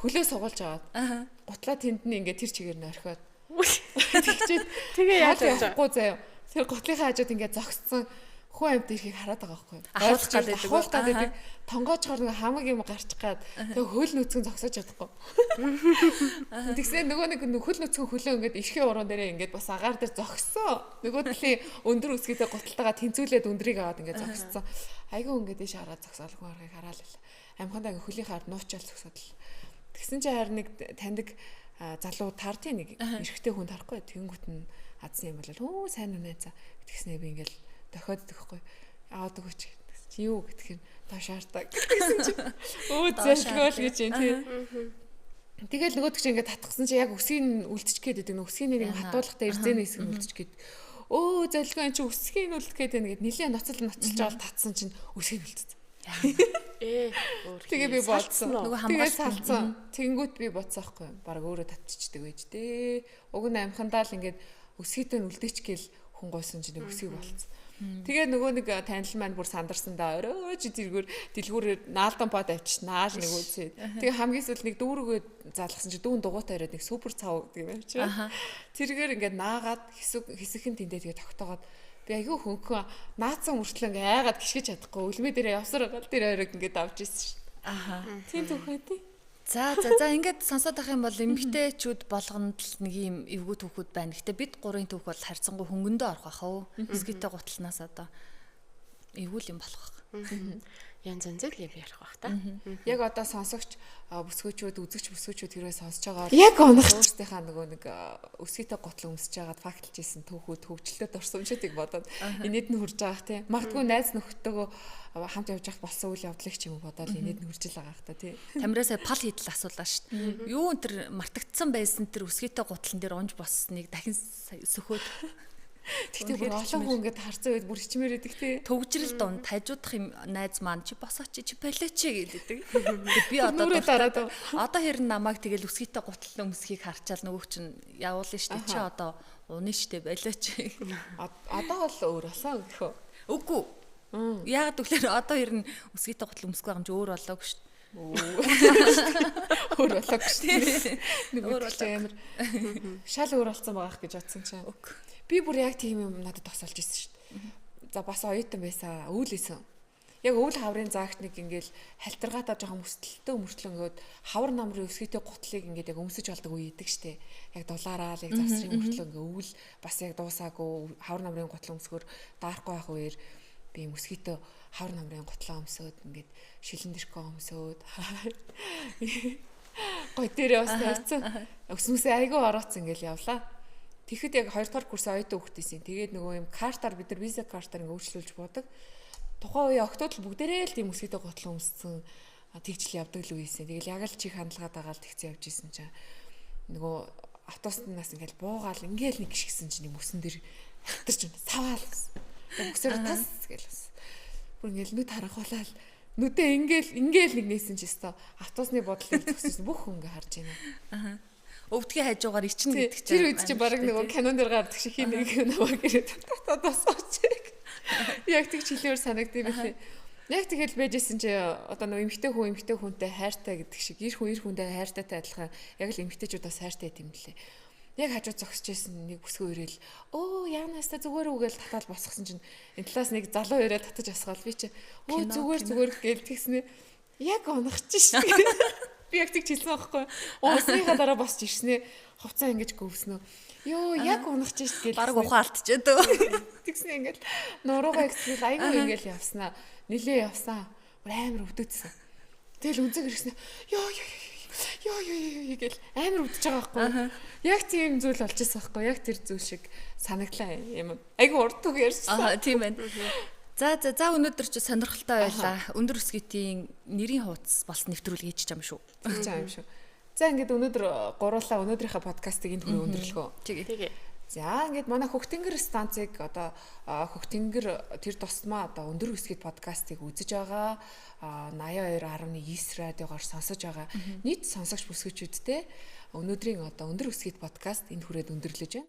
Speaker 3: хөлөө сугуулж аваад. Гутлаа тэнд нь ингээд тэр чигээр нь орхиод. Тэгчээд
Speaker 1: тэгээ яаж
Speaker 3: явахгүй заяа. Тэр гутлынхаа хажууд ингээд зогссон хүн амьд ирэхийг хараад байгаа байхгүй юу?
Speaker 2: Ахуулах гад байдаг.
Speaker 3: Ахуулах гад байдаг. Тонгоочхоор нэг хамаг юм гарчих гад. Тэгээ хөл нүцгэн зогсож чадахгүй. Тэгсэн нөгөө нэг хөл нүцгэн хөлөө ингээд ишхээ уран дээрээ ингээд бас агаар дээр зогссон. Нөгөө талын өндөр өсгийтэй гуталтайгаа тэнцвүүлээд өндрийг аваад ингээд зогссон. Айгүй ингээд ийш хараад зогсоол хүн аргыг хараал л. Амхандаа ингээд хөлийн хаар нуучаал зогсоод л. Тэгсэн чинь харин нэг таньдаг залуу тардын нэг эрэгтэй хүн тарахгүй. Тэнгүүт нь адсан юм бол хөө сайн уу найзаа тэгснээ би ингээд дохиод өгөхгүй. Аваад өгөөч гэсэн чи юу гэдг нь доош хартаа гэсэн чи өө зэлгөөл гэж юм тий. Тэгэл нөгөөдөг чинь ингээд татгсан чи яг өсгийг үлдчих гээд байдаг. Өсгийн нэг хатуулгатай эрзээний хэсэг нь үлдчих гээд. Өө зөлгөө эн чи өсгийг үлдэх гээд байна гэд нилээ ноцол ноцолж жаал татсан чинь өсгийг үлдсэн.
Speaker 1: Өөр.
Speaker 3: Тэгээ би бодсон.
Speaker 2: Нөгөө
Speaker 3: Тэгээ
Speaker 2: хамгаалт.
Speaker 3: салцсан. Тэнгүүт би бодсон аахгүй юу? Бараг өөрөө татчихдаг байж дээ. Уг нь амхандаа л ингээд өсгийтэй нь үлдээч гээл хүн гойсон чинь нэг өсгийг болцсон. Тэгээ нөгөө нэг танил маань бүр сандарсан да орой чи тэргээр дэлгүүрээр наалдан бод авчиж наал нэг үзээд. Тэгээ хамгийн сүүл нэг дүүргөө залгасан чи дүүн дугуйтай ирээд нэг супер цав гэдэг юм авчир. Тэргээр ингээд наагаад хэсэг хэсэгхэн тэндээ тэгээ тогтоогоод би айгүй хөнгөн наацсан мөртлөө ингээ айгаад гიშгэж чадахгүй үлмээ дээрээ явсаар байгаа тэр ойрог ингээд авч ирсэн шин.
Speaker 2: Аха.
Speaker 3: Тийм түүхээ тий.
Speaker 2: За за за ингээд сонсоод ах юм бол эмгтээчүүд болгонд л нэг юм эвгүй түүхүүд байна. Гэтэ бид гурын түүх бол харьцангуй хөнгөндөө орох бах уу? Өсгийтэй гутланаас одоо эвгүй л юм болох бах.
Speaker 1: Янз янз л юм ярих бах та.
Speaker 3: Яг одоо сонсогч бүсгүүчүүд, үзэгч бүсгүүчүүд хэрвээ сонсож байгаа бол яг унахчдынхаа нөгөө нэг өсгийтэй гутал өмсөж байгаад фактлж исэн түүхүүд хөгжилтэй дурсамжуудыг бодоод инээд нь хурж байгаа тий. Магадгүй найз нөхдөдөө хамт явж байхад болсон үйл явдлыг ч юм уу бодоод инээд нь хурж л байгаа хта тий.
Speaker 2: Тамираасаа пал хийдэл асуулаа шүү дээ. Юу энэ төр мартагдсан байсан тэр өсгийтэй гутлан дээр унж боссныг дахин сөхөөд
Speaker 3: Тэгтээ бүр олон хүн ингээд харцсан үед бүр хичмээр идэг тий.
Speaker 2: төгжрэл дунд хажуудах юм найз маань чи босооч чи болооч гэдэг. Би одоо
Speaker 3: Нүрээ
Speaker 2: дуртай.
Speaker 3: дараад.
Speaker 2: Одоо хэрэн намайг тэгэл өсгийтэй гутлан өмсхийг харчаал нөгөөг чинь явуулна шүү дээ. Чи одоо унаа шүү дээ болооч.
Speaker 3: Одоо бол өөр болсон гэх үү.
Speaker 2: Үгүй. Яагаад гэвэл одоо хэрэн өсгийтэй гутал өмсөхгүй байгаа юм чи өөр болоог шүү дээ.
Speaker 3: Өөр болоо гэж тий. Нэг
Speaker 2: Өөр
Speaker 3: өөр амар шал өөр болсон байгаах гэж бодсон чинь.
Speaker 2: Үгүй.
Speaker 3: Би бүр яг тийм юм надад тосолж исэн шүү дээ. За бас оюутан байсан, өвөл исэн. Яг өвөл хаврын заагт нэг ингээл халтаргаатай жоохон мөсөлтөө мөртлөө ингээд хавар намрын өсгийтэй гутлыг ингээд яг өмсөж болдог үе идэг штэ. Яг дулаараа л яг завсрын мөртлөө ингээ өвөл бас яг дуусаагүй хавар намрын гутал өмсгөр даарахгүй байх үеэр би юм өсгийтэй хавар намрын гутлаа өмсөөд ингээд шилэн дэрхөө өмсөөд гой дээрээ бас тавьсан. Өсмөсөө айгүй орооцсон ингээл явлаа. Тэгэхэд яг 2 дугаар курс оюутан хүүхдээсийн. Тэгээд нөгөө юм картаар бид нар виза картаар ингээ өөрчлүүлж буудаг. Тухайн үеийн октод л бүгдээрээ л тийм өсгийтэй гутлан өмссөн тэгжл явдаг л үеэсээ. Тэгэл яг л чих хандлагаа дагаал тэгцэн явж исэн чинь нөгөө автобуснаас ингээл буугаал ингээл нэг гიშгсэн чинь юм өсөн дээр халтарч саваал гэсэн. Бөксөр тас гэл бас. Бүр ингээл нүд харанхуулаад нүдээ ингээл ингээл нэг нээсэн чи өстой автобусны бодлыг зөкссөн бүх хүн ингээ харж байна.
Speaker 2: Өвдгийн хажуугаар ичнэ гэдэг чинь.
Speaker 3: Тэр үед чи баг нөгөө канон дээр гардаг шиг хин нэг намайг ирээд татаад асууч. Яг тэг чилээр санагдсан юм билээ. Яг тэгэл байжсэн чи одоо нөгөө эмэгтэй хүн эмэгтэй хүнтэй хайртай гэдэг шиг эр хүн эр хүндээ хайртайтай адилхан яг л эмэгтэйчүүд бас хайртай юм лээ. Яг хажуу зогсож исэн нэг бүсгүй ирээл өө яанаасаа зүгээр үгээл татаал босгосон чинь энэ талаас нэг залуу ирээд татаж асгаал би чи өө зүгээр зүгээр гээл тэгснэ яг унахч шээ. Би яг тэгж хэлсэн байхгүй. Уусныхаа дараа босч ирснэ. Хувцаа ингэж гөвснө. Йоо яг унахч шээ гээл.
Speaker 2: Бараг ухаан алдчихээ дөө.
Speaker 3: Тэгснэ ингээл нуруугаа ихсэл айгүй ингээл явснаа. Нилээ явсан. Бүр амар өвдөдсөн. Тэгэл үнцэг ирсэн. Йоо ёо ёо ёо ёо гэл амар өвдөж байгаа байхгүй. Яг тийм зүйл болж исэн байхгүй. Яг тэр зүйл шиг санагдлаа юм. Айгүй урд үг ярьсан.
Speaker 2: Аа тийм байна. За за за өнөөдөр чи сонирхолтой байлаа. Өндөр өсгийтийн нэрийн хуудас болсон нэвтрүүлэг хийж чам шүү.
Speaker 3: Хийж байгаа юм шүү. За ингээд өнөөдөр гуруулаа өнөөдрийнхээ подкастыг энэ хүрээ өндөрлөхөө.
Speaker 2: Тэгээ.
Speaker 3: За ингээд манай Хөхтэнгэр станцыг одоо Хөхтэнгэр тэр тусмаа одоо өндөр өсгийт подкастыг үзэж байгаа 82.9 радиогоор сонсож байгаа нийт сонсогч бүсгүүчүүдтэй өнөөдрийн одоо өндөр өсгийт подкаст энэ хүрээд өндөрлөж байна.